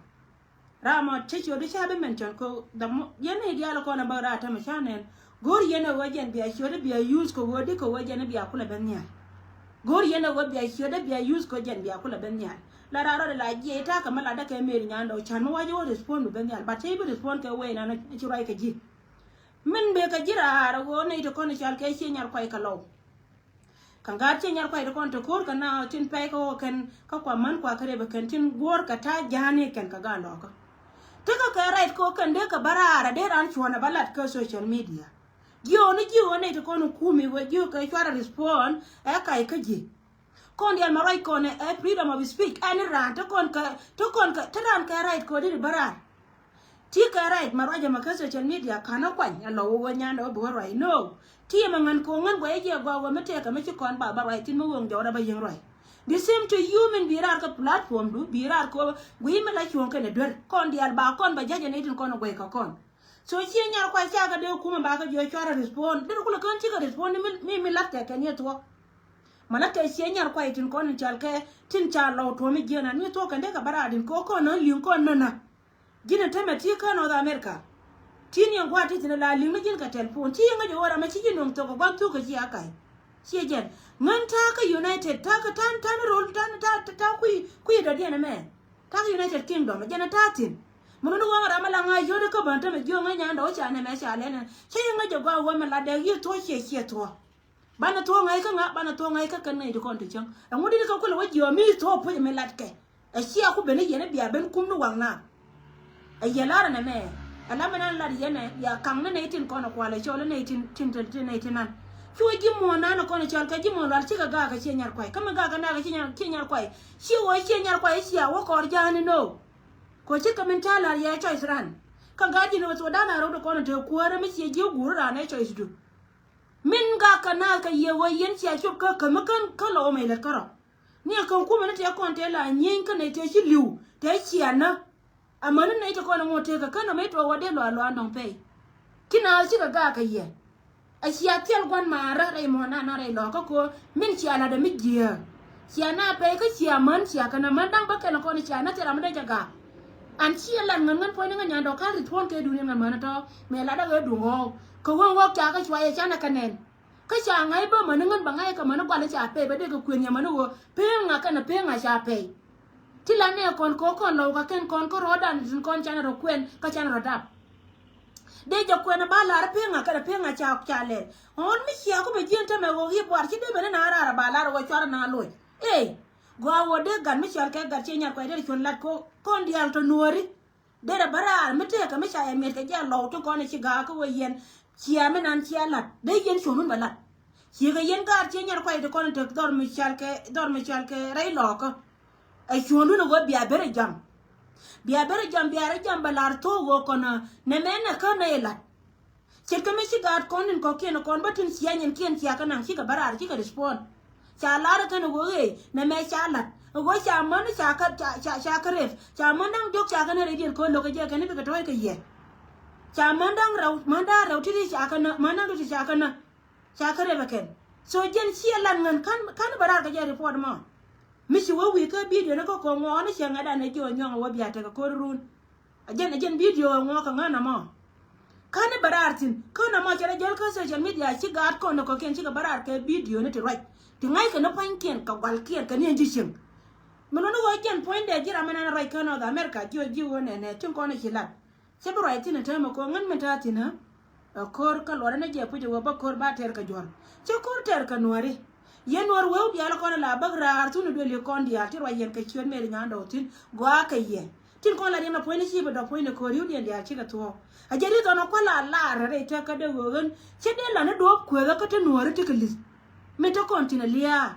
Ram mɔ cä ciöt di ca bi mention ko dam yɛn ni diaal kɔn a bä raa tämɛ ca nɛn. Go̱o̱r yɛn a ɣöö jɛn bia ciöt di bia use ko ɣöö di ko ɣöö jɛn bia kulɛ ben nhial. Go̱o̱r yɛn a ɣöö bia ciöt di bia use ko jɛn bia kulɛ ben nhial. La raa rɔɔdɛ la jiɛc ta̱a̱ kɛ mi latdä kɛ Mary Nyandɛ ɔ ca̱n mi wac ɣöö respond bi ben nhial but cä i̱ bi respond kɛ wee nan ci ruac kɛ ji̱. Min bee kɛ ji̱ raar a ɣöö nɛy ti kɔn i̱ cal kɛ cie nyar kuay kɛ lɔw. Kä gaat ci nyar kuay ti kɔn ti ko̱r kɛ na tin pɛy kä wä kɛn kä kua män kua kä rep kɛn tin guɔ̱ɔ̱r kɛ ta̱a̱ ja̱a̱ni kɛn kɛ gaat lɔkä. Ti kä kɛ right kɛ wä kɛn dee kɛ bä raar a dee raan cuɔ̱n a bä lat kä social media. Jiööni jiööni ti kɔn kumi wä jiöö kɛ cuarɛ respond ɛ kay kä ji̱. Kɔn dial ma ruac kɔn ɛ freedom of speech ɛn raan ti kɔn kɛ ti kɔn kɛ ti raan kɛ right kɛ wä dee ri bä raar. Ti kɛ right ma ruac ɛmɛ kä social media ka̱n ɛ kuany ɛ lɔ wä wä nyan dɛ wä bi wä ruac no. Ti ɛmɛ ŋän ko̱ ŋän guɛy jiɛ gɔaa wä mi tɛkɛ mi ci kɔn ba ba ruac thin mi wöŋ jɔwdɛ ba yiëŋ ruac. The same to you min bi raar kä platform du bi raar kä guiy mi la cuɔ̱ŋ kɛnɛ duer kɔn diaal ba kɔn ba ja̱c ɛn itin kɔn ɛ guɛy kä kɔn. So ciɛ nyar kuac cakɛ dee kumɛ ba kä jiɔ cuarɛ respond dee kulɛ kän cikɛ respond mi mi latkɛ kɛn yɛ thuɔ̱k. Ma latkɛ ciɛ nyar kuac tin kɔn in cal kɛ tin ca lɔw tuɔ̱m ijiɛn an mi thuɔ̱k kɛn dee kɛ ba raar din kɛ kɔn nä li̱ŋ kɔn nä nä. Ji̱n ɛ tämɛ ti kä North America. Ti ni ɛn gua̱a̱r ti thi̱n ɛ la li̱ŋ ni ji̱n kɛ telephone ti yɛ ŋäc ɛ ɣöö ram ɛ ci ji̱ nöŋ thok ɛ gua̱n thuk kɛ ci a ka̱c. Ciɛ jɛn ŋän ta̱a̱ kä United ta̱a̱ kä ta̱a̱ ta̱a̱ ni ro̱l ta̱a̱ ta̱a̱ ta̱a̱ kui̱ kui̱ dɔ̱diɛn ɛmɛ. Ta̱a̱ kä United Kingdom ɛ jɛn ɛ ta̱a̱ thi̱n. Mun ni ɣɔ̱ŋ ram ɛ la ŋa̱c yio̱t kä bän tämɛ jiök ŋäc nyan dɔ̱ ca nɛmɛ ca lɛn ɛn cä yɛ ŋäc ɛ gɔaa ɣöö mɛ la dɛk yiëë thuɔ̱k ciɛ ciɛ thuɔ̱k. Banɛ thuɔ̱k ŋa̱c kä ŋa̱ banɛ thuɔ̱k ŋa̱c kä kɛn ŋäc ti kɔn ti cäŋ. Ɛŋu dit kä kulɛ wä jiɔam mi thuɔ̱k puc mi latkɛ. Ɛ cia ku ben i̱ yɛn i̱ bia ben kum ni waŋ na. Ɛ yɛ lar ɛnɛ mɛ. Ɛ la mɛ nan lat yɛn ɛ bia kaŋ ni nɛy tin kɔn ɛ kual ɛ cɔl ni nɛy tin tin tin nɛy tin nan. Cu ji̱ muɔ̱ɔ̱n nan ɛ kɔn ɛ cɔl kɛ ji̱ muɔ̱ɔ̱n lual cikɛ gaak ɛ cie nyar kuay. Kä mi gaak ɛ nak ɛ cie nyar cie nyar kuay. Ci wä cie nyar kuay cia wä kɔɔr ja̱a̱ni no. Kɔ cikɛ min ca lar yɛ choice ran. Kä gaak ji̱ ni wä thuɔ̱ɔ̱dan a rot ɛ kɔn ɛ te kuäärä mi cie ji̱ guur ran ɛ choice du. Min gak kɛ naath kɛ yiëë wee yɛn cia cop kä kämi kän kä lɔ wä mɛy lät kärɔ̱. Ni a kän kumɛ ni tëë kɔn tëë la nyieny kä nɛy tëë ci li̱w tëë cia nä. Amäni nɛy ti kɔn ŋot tëë kɛ kän ɔ mëë tuɔɔk wä dee luaal luaal nɔŋ pɛy. Ci naath cikɛ gak kɛ yiëë. A cia thil gua̱n maarä rɛy muɔ̱ɔ̱n na na rɛy lɔ̱ɔ̱kä ko̱ min cia la̱t ɛ mi jiääk. Cia na pɛy kä cia män cia kɛn amän da̱ŋ bä kɛn kɔn cia na thil ram mi dee jɛ gaak. An ci ɛ lat ŋän ŋän puɔ̱ny ni ŋän nyan dɔ̱k ka̱n ri thuɔ̱ɔ̱n kɛ duun in ŋän män tɔ̱ mëë lat däk ɛ duŋ ɣɔ̱ɔ̱k. Kɛ wen ɣɔ̱ɔ̱k ca kä cua yɛ canɛ kɛ nɛn. Kä ca ŋa̱c bä män ni ŋän bɛ ŋa̱c kɛ män ni gual in ca pɛy bɛ dee kɛ kuën yɛ män ni ɣöö pee ŋa kɛnɛ pee ŋa ca pɛy. Ti la nɛ kɔn kɔ kɔn lɔw ka kɛn kɔn kä rɔɔdan tin kɔn canɛ rɔ kuɛn kä canɛ rɔ dap. Dee jɛ kuɛn a ba lar piŋa kɛnɛ piŋa ca ca lɛl. Ɣɔn mi cia ku bɛ jiɛn tämɛ ɣɔk yi buar ci dee ben ni na raar a ba lar ɣɔk cuar na loc. Ee, gɔaa wä dee gat mi cɔal kɛ gat ci nyar kuay dee cuɔn lat ko kɔn diaal tɔ nuɔri. Derɛ bä raar mi tëëkä mi ca yɛ miɛt kɛ jɛ lɔw ti kɔn i̱ ci ga̱a̱ kä wee yɛn. Cia mi nan cia la̱t dee yɛn cuɔ̱n wun bɛ la̱t. Ciekɛ yɛn gaar cie nyar kuay ti kɔn i̱ tek dhɔr mi cɔal kɛ dhɔr mi cɔal kɛ rɛy lɔɔkä. Ɛ cuɔ̱n wun ɛ ɣöö bia ber ɛ jam. Bia ber ɛ jam bia rɛ jam bɛ la̱r thok ɣöö kɔn nɛ mɛn ɛ kä nɛ yɛ la̱t. Ce̱tkɛ mi ci gaat kɔn in kɔ̱kiɛn kɔn bä tin cia nyin kiɛn cia kä naŋ cikɛ bä raar cikɛ respond. Ca lar kɛn ɣöö ëë nɛ mɛ ca lat ɣöö ca män ca kä ca ca ca kä rep ca män da̱ŋ diɔ̱k ca kä nɛ rɛy diɛn kɔn lo̱k kɛ jɛ kɛn bikɛ tɔ̱ɔ̱c kɛ yɛ. Ca män da̱ŋ rɛw män da̱ŋ rɛw ti ti ca kä nä män da̱ŋ ti ti ca kä nä. Ca kä rep ɛ kɛn. So jɛn ciɛ lat ŋän ka̱n ka̱n bä raar kɛ jɛ report mɔ. Mi ci wä wi̱i̱ kä bidio ni kä ko̱ ŋuɔɔni ciɛ ŋɛ̈t an ɛ jiɔ nyuɔ̱ŋ ɛ wä bia tekɛ ko̱r run. A jɛn a jɛn bidio ŋuɔ kɛ ŋän amɔ. Kani bɛ raar thi̱n kän amɔ cɛ rɛ jäl kä social media ci gaat kɔn ni kɔ̱kiɛn cikɛ bɛ raar kɛ bidio ni ti ruac ti ŋa̱ckɛ ni pua̱nykiɛn kɛ gualkiɛn kɛ ni ɛn ji̱ cieŋ. Mi luni ɣöö jɛn puɔ̱nydɛ ji̱ ram ɛn ɛn ruac kä North America jiö ji̱ ɣöö nɛnɛ tin kɔn ci lat. Cɛ bi ruac thi̱n ɛ täämɛ kɛ ɣöö ŋän min ta̱a̱ thi̱n ɛ. Ɛ ko̱r kä luɔrɛ ni jɛ puc ɛ ɣöö bä ko̱r ba tɛr kɛ juɔ̱r cɛ ko̱r tɛr kɛ nuääri. Yɛn nuäär weu diaal kɔn ɛ la bäk raar thun ɛ duël yi kɔn diaal ti ruac yɛn kɛ ciöt mɛri nyaandɔɔk thi̱n gɔaa kɛ yɛ. Tin kɔn la riɛm la puɔ̱nyni ci bi dɔ̱k puɔ̱nyni ko̱r ri̱wdiɛn diaal cikɛ thuɔ̱ɔ̱k. A jɛ ri̱th ɔn a kua̱l a laar rɛy tɛk kä dee ɣööɣän. Cä dee la ni duɔ̱ɔ̱p kueethä kä te nuɔ̱ɔ̱ri ti kɛ li̱th. Mi te kɔn thi̱n a lia̱a̱.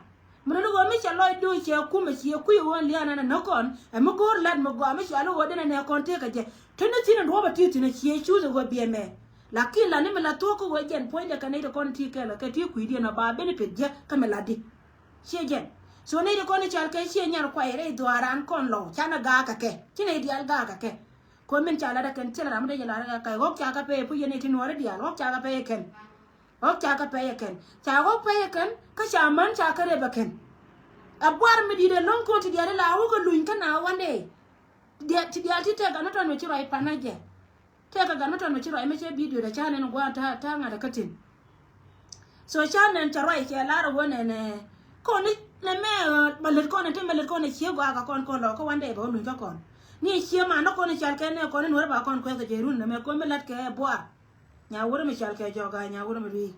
Mi rɔ̱ ni ɣöö mi cɛ lɔc do̱o̱c cɛ kumɛ ciɛ kui̱ ɣöö lia̱a̱ nan a näk kɔn. Ɛ mi go̱o̱r lat mi gɔaa mi cɔal i̱ ɣöö den a nɛ kɔn tëëk a jɛ. Te ni thi̱n in duɔ̱ɔ̱p a ti thi̱n a ciɛ cuuth ɛ ɣöö biɛ mɛ. Lakin la ni mi la thuɔ̱k kä ɣöö jɛn puɔ̱nydɛ kɛ nɛy ti kɔn ti kɛl kɛ ti kui̱diɛn ɔ ba benefit jɛ kä mi la di. Ciɛ jɛn. So nɛy ti kɔn i̱ cal kɛ ciɛ nyar kuay rɛy dhuaaran kɔn lɔw canɛ gaak kɛ kɛ ci nɛy diaal gaak kɛ kɛ. Kuɛ min ca lat ɛ kɛn thilɛ ram mi dee jɛ lat ɛ kɛ kɛ ɣɔk ca kɛ pɛy ɛ puc yɛn nɛy ti nuɔɔri diaal ɣɔk ca kɛ pɛy ɛ kɛn. Ɣɔk ca kɛ pɛy ɛ kɛn ca ɣɔk pɛy ɛ kɛn. Kä ca män ca kɛ rep ɛ kɛn. Ɛ buar mi di̱i̱t ɛ lo̱ŋ ko̱n ti diaal ila ɣɔk ɛ luny kä na wandɛ. Ti diaal ti diaal ti tɛk ɛ ni tɔn mi ci ruac pan ɛ jɛ. Tëëkɛ gat mi tɔn mi ci ruac mi cɛ bidio dɛ ca nɛn gua̱a̱n ta̱a̱ ta̱a̱ ŋa̱t ɛ kä tin. So ca nɛn cɛ ruac cɛ lar ɛ wä nɛn ɛ kɔn ni nɛ mɛ ɛ bɛ lät kɔn ɛ ti mɛ lät kɔn ɛ cie gua̱a̱ kɛ kɔn kɔn lɔ kä wan dee bɛ wä luny kä kɔn. Ni ɛ cie man ni kɔn ɛ cal kɛ nɛ kɔn ni nuɔ̱r ba kɔn kuɛth kɛ jɛ run nɛ mɛ kɔn mi lat kɛ buar. Nya wur mi cal kɛ jɔk a nya wur mi lui̱.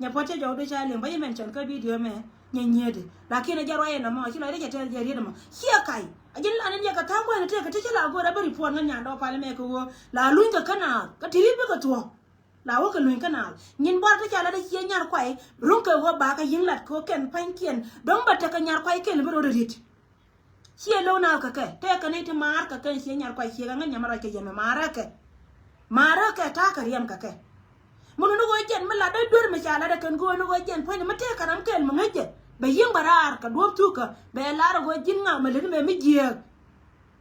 Nya puɔt cä jɔw di ca liŋ ba yi mention kä bidio mɛ. Nya nyiedi lakin a jɛ ruac ɛn amɔ ci lɔcdä jɛ tɛth jɛ riet amɔ ciɛ kac. A jɛ ni la ni jɛ kɛ tha̱a̱ŋ kuɛn tëëk kɛ ti ci la go̱o̱r a bä report ŋä nyan dɔɔk pal mɛ kɛ ɣöö la luny kɛ kä naath kä ti riet bikɛ thuɔ̱k. La wä kɛ luny kä naath nyin buar kä ca lat a ciɛ nyar kuay. Ruŋ kɛ ɣöö ba kɛ yi̱ŋ lat kɛ ɣöö kɛn pa̱nykiɛn dɔ̱ŋ bɛ tekɛ nyar kuay kɛn bi rot a riet. Ciɛ lo̱w naath kɛ kɛ tëëkɛ ni ti maar kɛ kɛn ciɛ nyar kuay ciɛ kɛ ŋäc nyam ruac kɛ yɛn mi maarä kɛ. Maarä kɛ ta̱a̱ kɛ riɛm kɛ kɛ. Mi luni ɣöö jɛn mi lat dee duer mi ca lat dee kɛn go̱o̱ni ɣöö jɛn puɔ̱ny mi tëëkɛ ram kɛl mi ŋäc jɛ bɛ yi̱ŋ bɛ raar kɛ duɔ̱ɔ̱p thukä bɛ lar ɣöö ji̱n ŋa mi lät mɛ mi jiääk.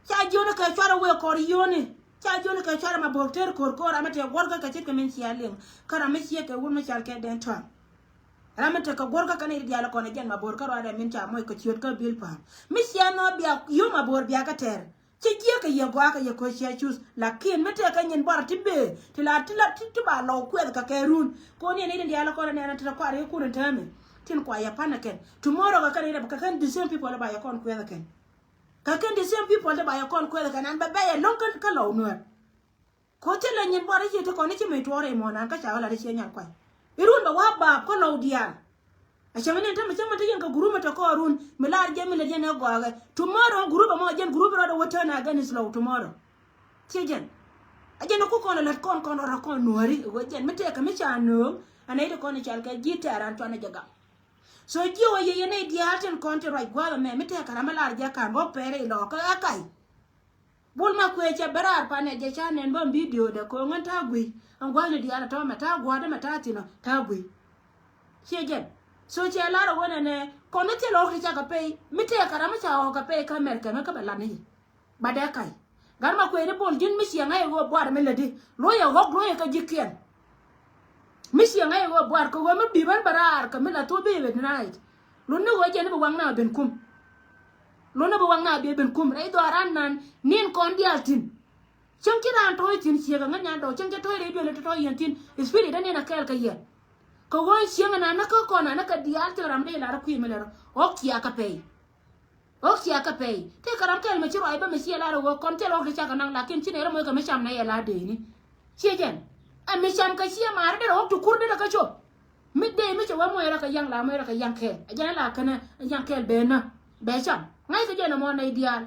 Ca jiöni kɛ cuarɛ wëë kɔr yio̱ni. Ca jiöni kɛ cuarɛ ma bo̱o̱k tëër ko̱r ko̱r ram mi tëë guɔ̱rkä kɛ ce̱tkɛ min cia liŋ. Kä ram mi ciek kɛ wun mi cal kɛ dɛn tɔ̱a̱ŋ. Ram mi tekɛ guɔ̱rkä kɛn i̱ diaal kɔn ɛ jɛn ma bo̱o̱r kä ruaadɛ min ca moc kɛ ciöt kä bil pa̱a̱m. Mi cia nɔ bia yio̱w ma bo̱o̱r bia kä tɛɛr. Ci jiɛk kɛ yɛ gɔaa kɛ yɛ ko̱ cia cuth lakin mi tëëkɛ nyin buar ti bee ti la ti la ti ti ba lɔw kuɛth kɛ kɛ run. Ko̱n yɛn i̱ diaal kɔn ɛ nɛn ti la kuar i̱ kun in täämɛ. Tin kua yɛ pan ɛ kɛn tomorrow kɛ kɛn i̱ rɛ kɛ kɛn the same people ba yɛ kɔn kuɛth ɛ kɛn. Kɛ kɛn the same people ti ba yɛ kɔn kuɛth ɛ kɛn an bɛ bɛ yɛ lo̱ŋ kä lɔw nuɛr. Ko̱ thilɛ nyin buar i̱ ci ti kɔn i̱ ci mi tuɔɔr i̱ muɔ̱ɔ̱n an kä ca ɣä lat i̱ ciɛ nyal kuay. I̱ run bɛ wa̱a̱ baap kä lɔw diaal. A cäŋ ni tämɛ cäŋ mi te yɛn kɛ gurup mi te kɔɔr run mi laar jɛ mi lɛ jɛn ɛ gɔakɛ. Tomorrow gurup ɛmɔ jɛn gurup rɔɔdɛ wä turn against lɔw tomorrow. Ciɛ jɛn. A jɛn ku kɔn ɛ lät kɔn kɔn rɔɔdɛ kɔn nuääri ɛ wä jɛn mi tëëkɛ mi ca nööŋ. A nɛy ti kɔn i̱ cal kɛ ji̱ tɛɛr an cuan ɛ jɛ gam. So ji̱ wä yɛ yɛn nɛy diaal tin kɔn ti ruac gua̱a̱th ɛmɛ mi tëëkɛ ram mi laar jɛ ka̱n wä pɛɛrɛ ilɔɔkä ɛ kac. Bul ma kuëë cɛ bɛ raar panɛ jɛ ca nɛn bä bidio dɛ ko̱o̱ŋ ɛn ta̱a̱ guiy ɛn gua̱thni diaal ɛ tɔ̱ mɛ ta̱a̱ gua̱a̱dä mɛ ta̱a̱ thi̱n ɔ ta̱a̱ guiy. Ciɛ jɛn. So cɛ lar ɛ wä nɛnɛ kɔn ni thil ɣɔk ti cakɛ pɛy mi tëëkɛ ram mi ca ɣɔk kɛ pɛy kä America mi kä bɛ lat ni yi. Ba dee kac. Gat ma kuëë ni bol ji̱n mi ciɛ ŋa̱c ɛ ɣöö buar mi lätdi luɔ̱c ɛ ɣɔk luɔ̱c ɛ kä ji̱kiɛn. Mi ciɛ ŋa̱c ɛ ɣöö buar kɛ ɣöö mi bi̱i̱ bän bɛ raar kɛ mi la thop bi̱i̱ bɛ denied. Lun ni ɣöö jɛn ni bi waŋ na ben kum. Lun ni bi waŋ na biɛ ben kum rɛy dhɔaaran nan ni̱n kɔn diaal thi̱n. Cäŋ ci raan tɔ̱ɔ̱c thi̱n ciek ɛ ŋäc nyan dɔɔk cäŋ cä tɔ̱ɔ̱c rɛy duël ɛ tɔ̱tɔ̱ yɛn thi̱n. Spirit ɛ ni̱n ɛ kɛɛl kɛ yɛn. Kɛ ɣöö cieŋ ɛ nan ni kä kɔn nan ni kɛ diaal thil ram dee lar ɛ kui̱ mi lɛr ɣɔk ciakä pɛy. Ɣɔ̱k cia kɛ pɛy tëë kɛ ram kɛl mɛ ci ruac bä mɛ ciɛ lar ɛ ɣöö kɔn thil ɣɔ̱k ti ca kɛ naŋ, lakin ci nɛy rɛ moc kɛ mi cam nɛ yɛ la dee ni. Ciɛ jɛn ɛ mi cam kɛ ciɛ maarä derɛ ɣɔ̱k ti kur derɛ kɛ cop. Mi dee mi cɛ wä moc rɛ kɛ yaŋ la moc rɛ kɛ yaŋ kɛɛl ɛ jɛn ɛ la kɛnɛ ɛ yaŋ kɛɛl bɛ nä bɛ cam. Ŋa̱c kɛ jɛn ɛ mɔ nɛy diaal.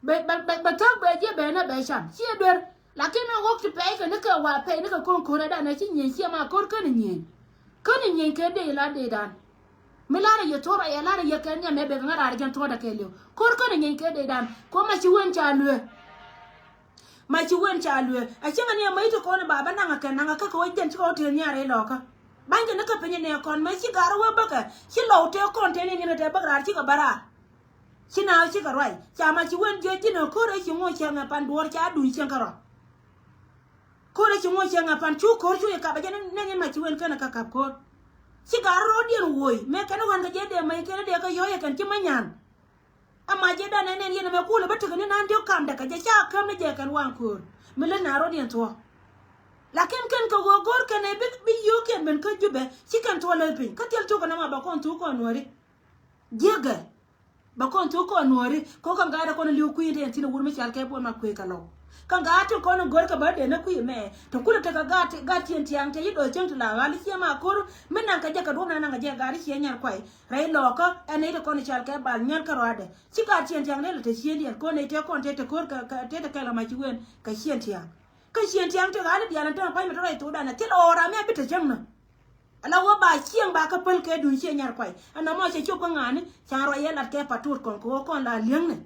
Bɛ bɛ bɛ bɛ thäk bɛ jiɛ bɛ nä bɛ cam ciɛ duer. Lakin ni ɣɔ̱k ti pɛy kɛ ni kɛ wa pɛy ni kɛ ko̱n ko̱r ɛ dan ɛ ci nyieny ciɛ ma ko̱r kän nyieny. Kän nyieny kɛ dee la dee dan. Mi lar yɛ thor yɛ lar yɛ kɛ nyɛ mɛ bɛ ŋa rar jɛn thor dɛ kɛ liw. Ko̱r kän nyieny kɛ dee dan ko ma ci wen ca luɛ. Ma ci wen ca luɛ a cieŋ ni ma ite kɔn ba ba naŋ kɛ naŋ kɛ kɛ wä jɛn ci kɛ wä te nyar i lɔkä. Ban kɛ ni kɛ piny ni kɔn ma ci gar wä bäkɛ ci lɔw te kɔn te ni ni te bäk rar ci kɛ bä rar. Ci na ci kɛ ruac ca ma ci wen jiɛ ji̱n ko̱r ci ŋuɔ cieŋ pan duɔr ca duny cieŋ kɛ rɔ. Ko̱r ci ŋuɔ cieŋ pan cu ko̱r cu i kap a jɛ ni ni ma ci wen kɛn kɛ kap ko̱r. Ci gar rɔ diɛn woi mɛ kɛn wan kɛ jɛ dee ma kɛn dee kɛ yɔyɛ kɛn ci ma nyan. Ama jɛ dan ɛn ɛn yɛn ɛmɛ kulɛ bä tekɛ ni nan diɔk kam dɛ kɛ jɛ ca käm ni jɛ kɛn wan ko̱r mi lät na rɔ diɛn thuɔ. Lakin kɛn kɛ ɣöö go̱r kɛn ɛ bi bi yio̱o̱kiɛn ben kä Jubɛ ci kɛn thuɔ lät piny kä thil cukɛ nɔmɔ bɛ kɔn thuk kɔn nuɔ̱ri. Jiäkɛ. Bɛ kɔn thuk kɔn nuɔ̱ri kɛ ɣöö kɛn gaat ɛ kɔn li̱w kui̱ ti ɛn thi̱n ɛ wur mi cal kɛ buɔ̱n ma kuëë kɛ lɔw. Kɛn gaat ti kɔn go̱r kɛ bä dee ni kui̱ mɛ te kulɛ tekɛ gaat gaat tiɛn tiaŋ te yi dɔ̱ cäŋ ti la ɣal ciɛ ma ko̱r mi naŋ kɛ jɛ kɛ duɔ̱p na naŋ kɛ jɛ gaat ciɛ nyar kuay. Rɛy lɔɔkä ɛn nɛy ti kɔn i̱ cal kɛ bal nyɛn kä ruaadɛ. Ci ka ciɛn tiaŋ nɛy lɛ te ciëndiɛn kɔn nɛy tëë kɔn tëë te ko̱r kɛ tëë te kɛl kɛ mac ci wen kɛ ciɛn tiaŋ. Kä ciɛn tiaŋ ti ɣa̱l i̱ diaal ɛn täämɛ pa̱ny mi te rɔy thokdan ɛ thil ɣɔɔra mi a bi te cäŋ nä. Ala wä ba cieŋ ba kä päl kɛ duny ciɛ nyar kuay ɛn nɔmɔ cɛ cop kä ŋa̱a̱ni. Ca ruac yɛ lat kɛ pa̱t tuut kɔn kɛ ɣöö kɔn la li̱eŋnɛ.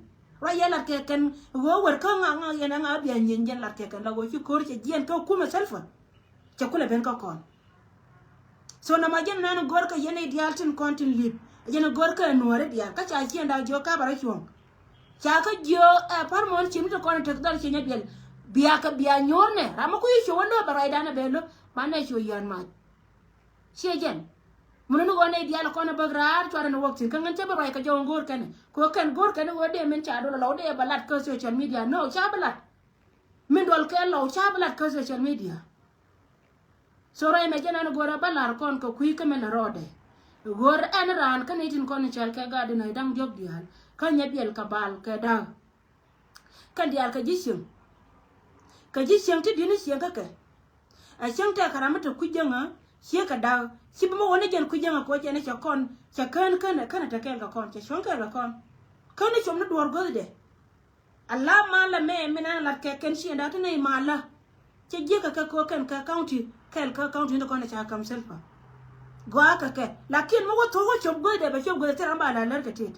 Ruac yɛ lat kɛ kɛn ɣöö wër kä ŋa̱ ŋa̱ yɛn ɛ ŋa̱ bia nyieny jɛn lat kɛ kɛn la ɣöö ci ko̱r cɛ jiɛn kä kumɛ thilpä. Cɛ kulɛ ben kä kɔn. So nɔmɔ jɛn nɛn go̱rkɛ yɛn i̱ diaal tin kɔn tin li̱p. Jɛn go̱rkɛ nuɔ̱ɔ̱ri diaal kä ca ciɛn da̱a̱ jiök ka bɛ rɔ cuɔ̱ŋ. Ca kä jiök ɛ pa̱r muɔ̱ɔ̱n cim ti kɔn tek dhɔl ci nyɛ biɛl. Bia kɛ bia nyuɔ̱ɔ̱r nɛ ram mi kui̱ cuɔ̱ŋ wä lööp bɛ ruacdan ɛ bɛ lo̱p man nɛ cu yään mac. Ciɛ jɛn. Mun ni ɣöö nɛy diaal kɔn ɛ bäk raar cuarɛ ni wäk thi̱n kä ŋän cä bi ruac kɛ jɔw go̱o̱r kɛn. Kɛ ɣöö kɛn go̱o̱r kɛn ɣöö dee min ca duɔl lɔw dee bɛ lat kä social media. No, ca bi lat. Min duɔl kɛ lɔw ca bi lat kä social media. So ruac mɛ jɛn ɛn go̱o̱r ɛ bä la̱r kɔn kɛ kui̱ kä min lɛ rɔɔdɛ. Go̱o̱r ɛn raan kä nɛy tin kɔn cɔal kɛ gaat in a da̱ŋ diɔ̱k diaal kä nyɛ biɛl kɛ bal kɛ da̱a̱k. Kɛn diaal kɛ ji̱ cieŋ. Kɛ ji̱ cieŋ ti di̱t ni cieŋ kä kɛ. Ɛ cieŋ tɛk kɛ ram mi te kui̱ jäŋä ciek kɛ da̱a̱k ci bi mi wä ni jɛn kui̱ jäŋä kɛ wä jɛn cɛ kɔn cɛ kään känɛ känɛ te kɛɛl kɛ kɔn cɛ cuɔ̱ŋ kɛɛl kɛ kɔn. Känɛ com ni duɔ̱ɔ̱r guäthdɛ. Ala malɛ mɛ min an lat kɛ kɛn ciɛ da̱a̱k ti nɛy malä. Cɛ jiäk kɛ kɛ kɛ kɛn kɛ county kɛl kɛ county ni kɔn ca kam silpa. Gɔaa kɛ kɛ lakin mi wä thok wä cop guäthdɛ bɛ cop guäthdɛ thil ram ba la lär kɛ tet.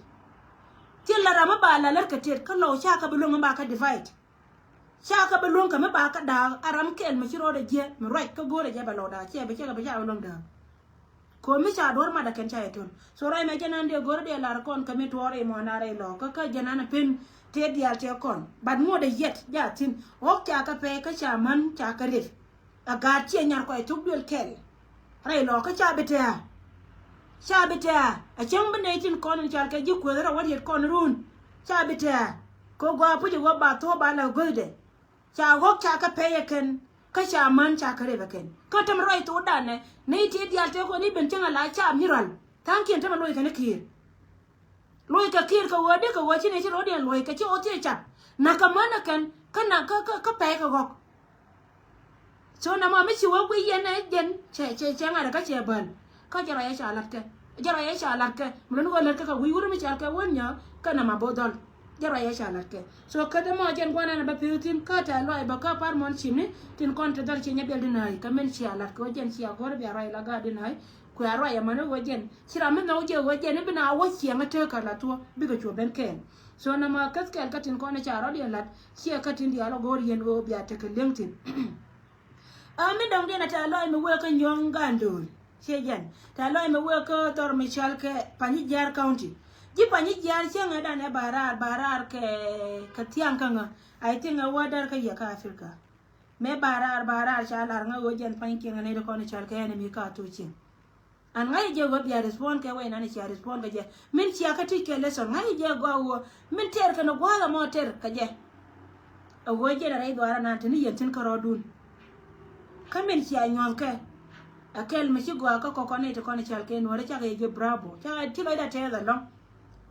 Thil la ram mi ba la lär kɛ tet kä lɔw ca kɛ bi luäŋ mi ba kɛ divide. Ca kɛ bi luäŋ kɛ mi ba kɛ da̱a̱k a ram kɛl mi ci rɔɔdɛ jiɛ mi ruac kä go̱o̱rɛ jɛ bɛ lɔw da̱a̱k ciɛ bɛ ciɛ kɛ bɛ ca bi luäŋ da̱a̱k. Ko̱ mi ca duɔ̱r mat a kɛn ca yɛ töl. So ruac mɛ jɛn an dee go̱r dee lar kɔn kä mi tuɔɔr i̱ muɔ̱ɔ̱n a rɛy lɔɔk kä kä jɛn an a pen tëë diaal tëë kɔn. But ŋuɔ̱t a yɛt ja thi̱n ɣɔ̱k ca kɛ pɛy kä ca män ca kɛ rip. A gaat ciɛ nyar kɔc thuk duël kɛl. Rɛy lɔɔk kä ca bi tɛ̈ɛ̈. Ca bi tɛ̈ɛ̈ a cäŋ bi nɛy tin kɔn in cɔal kɛ ji̱ kuëth rɛw wä riet kɔn run. Ca bi tɛ̈ɛ̈ kɛ gɔaa puc a wä ba thuɔ̱ɔ̱p ba la go̱thdɛ. Ca ɣɔ̱k ca kɛ pɛy ɛ kɛn kä ca män ca kɛ rep ɛ kɛn kä tem ruac thokdan nɛ ni ti diaal tëë kɔn i̱ ben cäŋ a la ca mi rual. Tha̱a̱ŋkiɛn tem a loc kɛn i̱ ki̱i̱r. Loc kɛ ki̱i̱r kɛ ɣöö dee kɛ ɣöö ci ni ci ro̱diɛn loc kɛ ci ɣöö thiec cap. Na̱k kɛ män ɛ kɛn kä na̱k kä kä pɛy kɛ ɣɔ̱k. So nɔmɔ mi ci wä guiy yɛn ɛ jɛn cɛ cɛ cɛ ŋa̱t kä cɛ bäl. Kä jɛ rɔ yɛ ca la̱t kɛ jɛ rɔ yɛ ca la̱t kɛ mi lon wä la̱t kɛ kɛ wi̱i̱ wur mi cal kɛ wän nyä kä nɔmɔ bo̱ dhɔl. Jɛ rɔ yɛ ca la̱t kɛ so kä dämɔ jɛn gua̱n ɛn bä pi̱w thi̱n kä tɛ lɔc bä kä par muɔ̱n cim ni tin kɔn ti dhɔl ci nyɛ biɛl di nääy kä min cia la̱t kɛ wä jɛn cia go̱r bia rɔy la gaat di nääy. Kuɛ a ruac ɛmɛn i̱ ɣöö jɛn ci ram mi nhɔk jɛ ɣöö jɛn i̱ bi na wä ciɛŋ i̱ tekä la thuɔ̱k bikɛ cuɔ ben kɛɛl. So nɔmɔ käth kɛɛl kä tin kɔn i̱ ca rɔ̱diɛn la̱t ciɛ kä tin diaal ɣöö go̱o̱r yɛn ɣöö bia tekɛ li̱eŋ thi̱n. Ɛ mi dɔ̱ŋdiɛn a tɛ̈ lɔc mi wëë kä nyɔ̱ŋ ga̱a̱n do̱o̱l ciɛ jɛn tɛ̈ lɔc mi wëë kä thɔr mi cɔal kɛ Panyijiar County. Ji̱ Panyijiar ciɛ ŋädan ɛ ba raar ba raar kɛ kɛ thiaŋ kä ŋä. I think ɛ wä där kä yɛ kä Africa. Mëë ba raar ba raar ca lar ŋä ɣöö jɛn pa̱ny kiɛŋ ɛ nɛy ti kɔn i̱ cɔal kɛ enemy kä a thok cieŋ. An ŋa̱c jɛ ɣöö bia respond kɛ wec nan cia respond kɛ jɛ min cia kä tic kɛ lesson ŋa̱c jɛ gɔaa ɣöö min tɛr kɛn gua̱a̱th ɛmɔ tɛr kɛ jɛ. Ɛ ɣöö jɛn ɛ rɛy dhuaar anan te ni yɛn thi̱n kärɔɔdun. Kä min cia nyuɔ̱th kɛ ɛ kɛl mi ci gɔaa kä kɔkɔn ni ti kɔn i̱ cɔal kɛ nuɔ̱ɔ̱ri cakɛ yɛ jɛ bravo cakɛ ti lɔcdä tɛɛth ɛlɔ̱ŋ.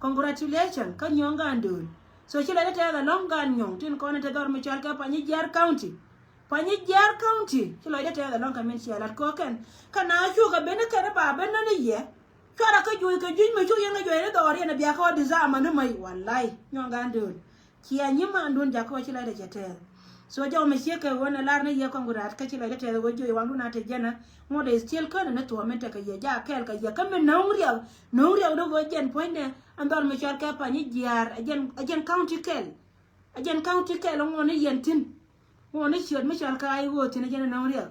Congratulations kä nyuɔ̱ŋ gan dööl. So ci lɔcdä tɛth ɛlɔ̱ŋ gan nyuɔ̱ŋ tin kɔn in te dhɔr mi cɔal kɛ Panyijiar County. Panyijiar County ci lɔcdä tɛth ɛlɔ̱ŋ kɛ min cia lat kɔ kɛn. Kä na cukɛ ben ni kɛn ba ben ni yɛ. Cuarɛ kä juɔc kɛ juc mi cuk yɛn kɛ juɔc ni dhɔr yɛn a bia kɛ ɔ disarm ni mɛy walay nyuɔ̱ŋ gan dööl. Cia nyimandun jakä ɣöö ci lɔcdɛ cɛ tɛth. So jɔw mi ciek kɛ ɣöö nɛ lar ni yɛ kɔŋ rat kä ci lɔcdɛ tɛth ɣöö jiöc waŋdun a te jɛnä. Ŋuɔ̱t is still känɛ ni thuɔ̱ɔ̱m min tekɛ yɛ ja kɛɛl kɛ yɛ kä min no̱o̱ŋ riɛk no̱o̱ŋ riɛk ni ɣöö jɛn puɔ̱nydɛ. Ɛn dhɔr mi cɔal kɛ Panyijiar ɛ jɛn, ɛ jɛn county kɛl. Ɛ jɛn county kɛl ŋuɔ̱t ni yɛn thi̱n. Ŋuɔ̱t ni ciöt mi cɔal kɛ a i̱ ɣöö thi̱n ɛ jɛn ɛ no̱o̱ŋ riɛk.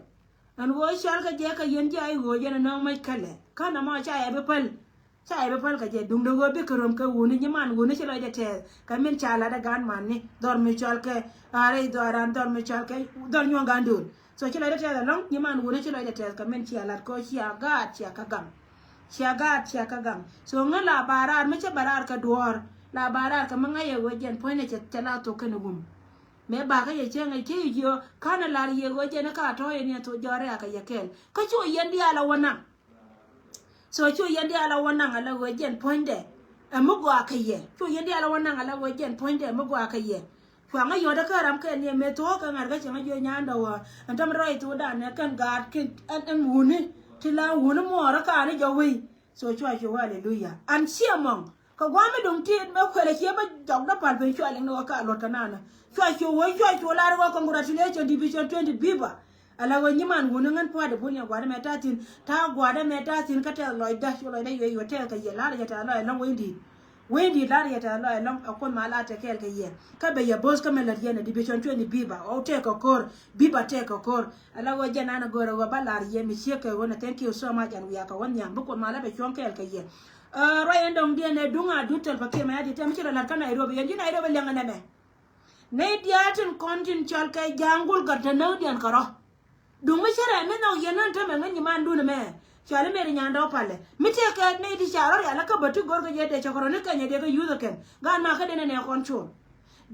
Ɛn ɣöö cɔal kɛ jɛ kɛ yɛn ji̱ a i̱ ɣöö jɛn ɛ no̱o̱ŋ mec kälɛ kä nɔmɔ ca yɛ bi päl. Ca yɛ bi päl kɛ jɛ duŋdɛ ɣöö bikɛ röm kɛ wuni nyiman wuni ci lɔcdɛ tɛth kɛ min ca latdɛ gan mani dhɔr mi cɔal kɛ a rɛy dhɔran dhɔr mi cɔal kɛ dhɔr nyuɔ̱ŋ gan dööl. So ci lɔcdɛ tɛth ɛlɔ̱ŋ nyiman wuni ci lɔcdɛ tɛth kɛ min cia lat kɛ cia gaat cia kä gaŋ. Cia gaat cia kä gaŋ. So ŋä la ba raar mi cä ba raar kɛ duɔ̱ɔ̱r la ba raar kɛ mi ŋa̱c yɛ ɣöö jɛn puɔ̱nydɛ cɛ la thok kɛn wum. Mëë bakä yɛ cieŋ ɛ cieŋ jiö ka̱n ɛ lar yɛ ɣöö jɛn ɛ ka tɔ̱ yɛ ni ɛ thok jɔrɛ a kɛ yɛ kɛɛl kä cu yɛn diaal ɛ wä naŋ. So cu yɛn diaal a wä naŋ ala ɣöö jɛn puɔ̱nydɛ ɛ mi gɔaa kä yɛ. Cu yɛn diaal a wä naŋ ala ɣöö jɛn puɔ̱nydɛ ɛ mi gɔaa kä yɛ. Cuaŋä yɔ̱t kä ram kɛn ni ɛ mëë thuɔ̱ɔ̱k kɛ ŋa̱r kä cieŋä jiö nyaandɛ wä ɛn täm rɔy thuɔ̱ɔ̱dan ɛ kɛn gaat kɛn ɛn wuni ti la wuni muɔɔrä kaani jɔ wei. So cua cu wä aleluya an ciɛ mɔŋ. Kɛ gua̱a̱mɛ duŋ tiit mɛ kuɛlɛ ciɛ bä jɔk dä pal ben cua liŋ ni wä ka luɔt kɛ nanä. Cua cu wä cua cu lar wä congratulation division twenty biba. Ala wä nyiman wuni ŋän pua̱t ibun yɛ gua̱dä mɛ ta̱thi̱n ta̱a̱ gua̱dä mɛ ta̱thi̱n kä tɛth lɔcdä cu lɔcdä yuɛ yuɛ tɛth kɛ yɛ lar yɛ tɛth lɔc ɛlɔ̱ŋ wendit. Wendit lar yɛ tɛth lɔc ɛlɔ̱ŋ ɛ kuoth ma lar tɛ kɛɛl kɛ yɛ kä bɛ yɛ bo̱o̱th kä mɛ lät yɛn ɛ division twenty biba ɔ tɛk kɛ ko̱r. Biba tɛk kɛ ko̱r. Ala wä jɛ nanɛ gör ɛ wä ba lar yɛ mi ciek kɛ wä nɛ thank you so much and wiakɛ wä nhiam bi kuoth ma la bɛ cuɔ̱ŋ kɛɛl kɛ yɛ. Ruac ɛn dɔ̱ŋ diɛn ɛ duŋ a dut thil pa kiɛ mɛ a di tɛm ci rɔ la̱t kä Nairobi yɛn ji̱ Nairobi liɛŋ ɛnɛ mɛ. Nɛy diaal tin kɔn tin cɔl kɛ ja̱a̱ŋ gul gat te näk diɛn kärɔ. Duŋ mi cärɛ mi nhɔk yɛn nän tämɛ ŋäc nyimandun ɛmɛ. Cɔal imer nyan dɔ̱k palɛ mi tëëkɛ nɛy ti ca rɔ rial kä bä ti go̱rkä jɛ dee cɛ kärɔ ni kɛnyɛ dee kä yuth ɛ kɛn. Gaat ma kä den ɛnɛ kɔn cuɔl.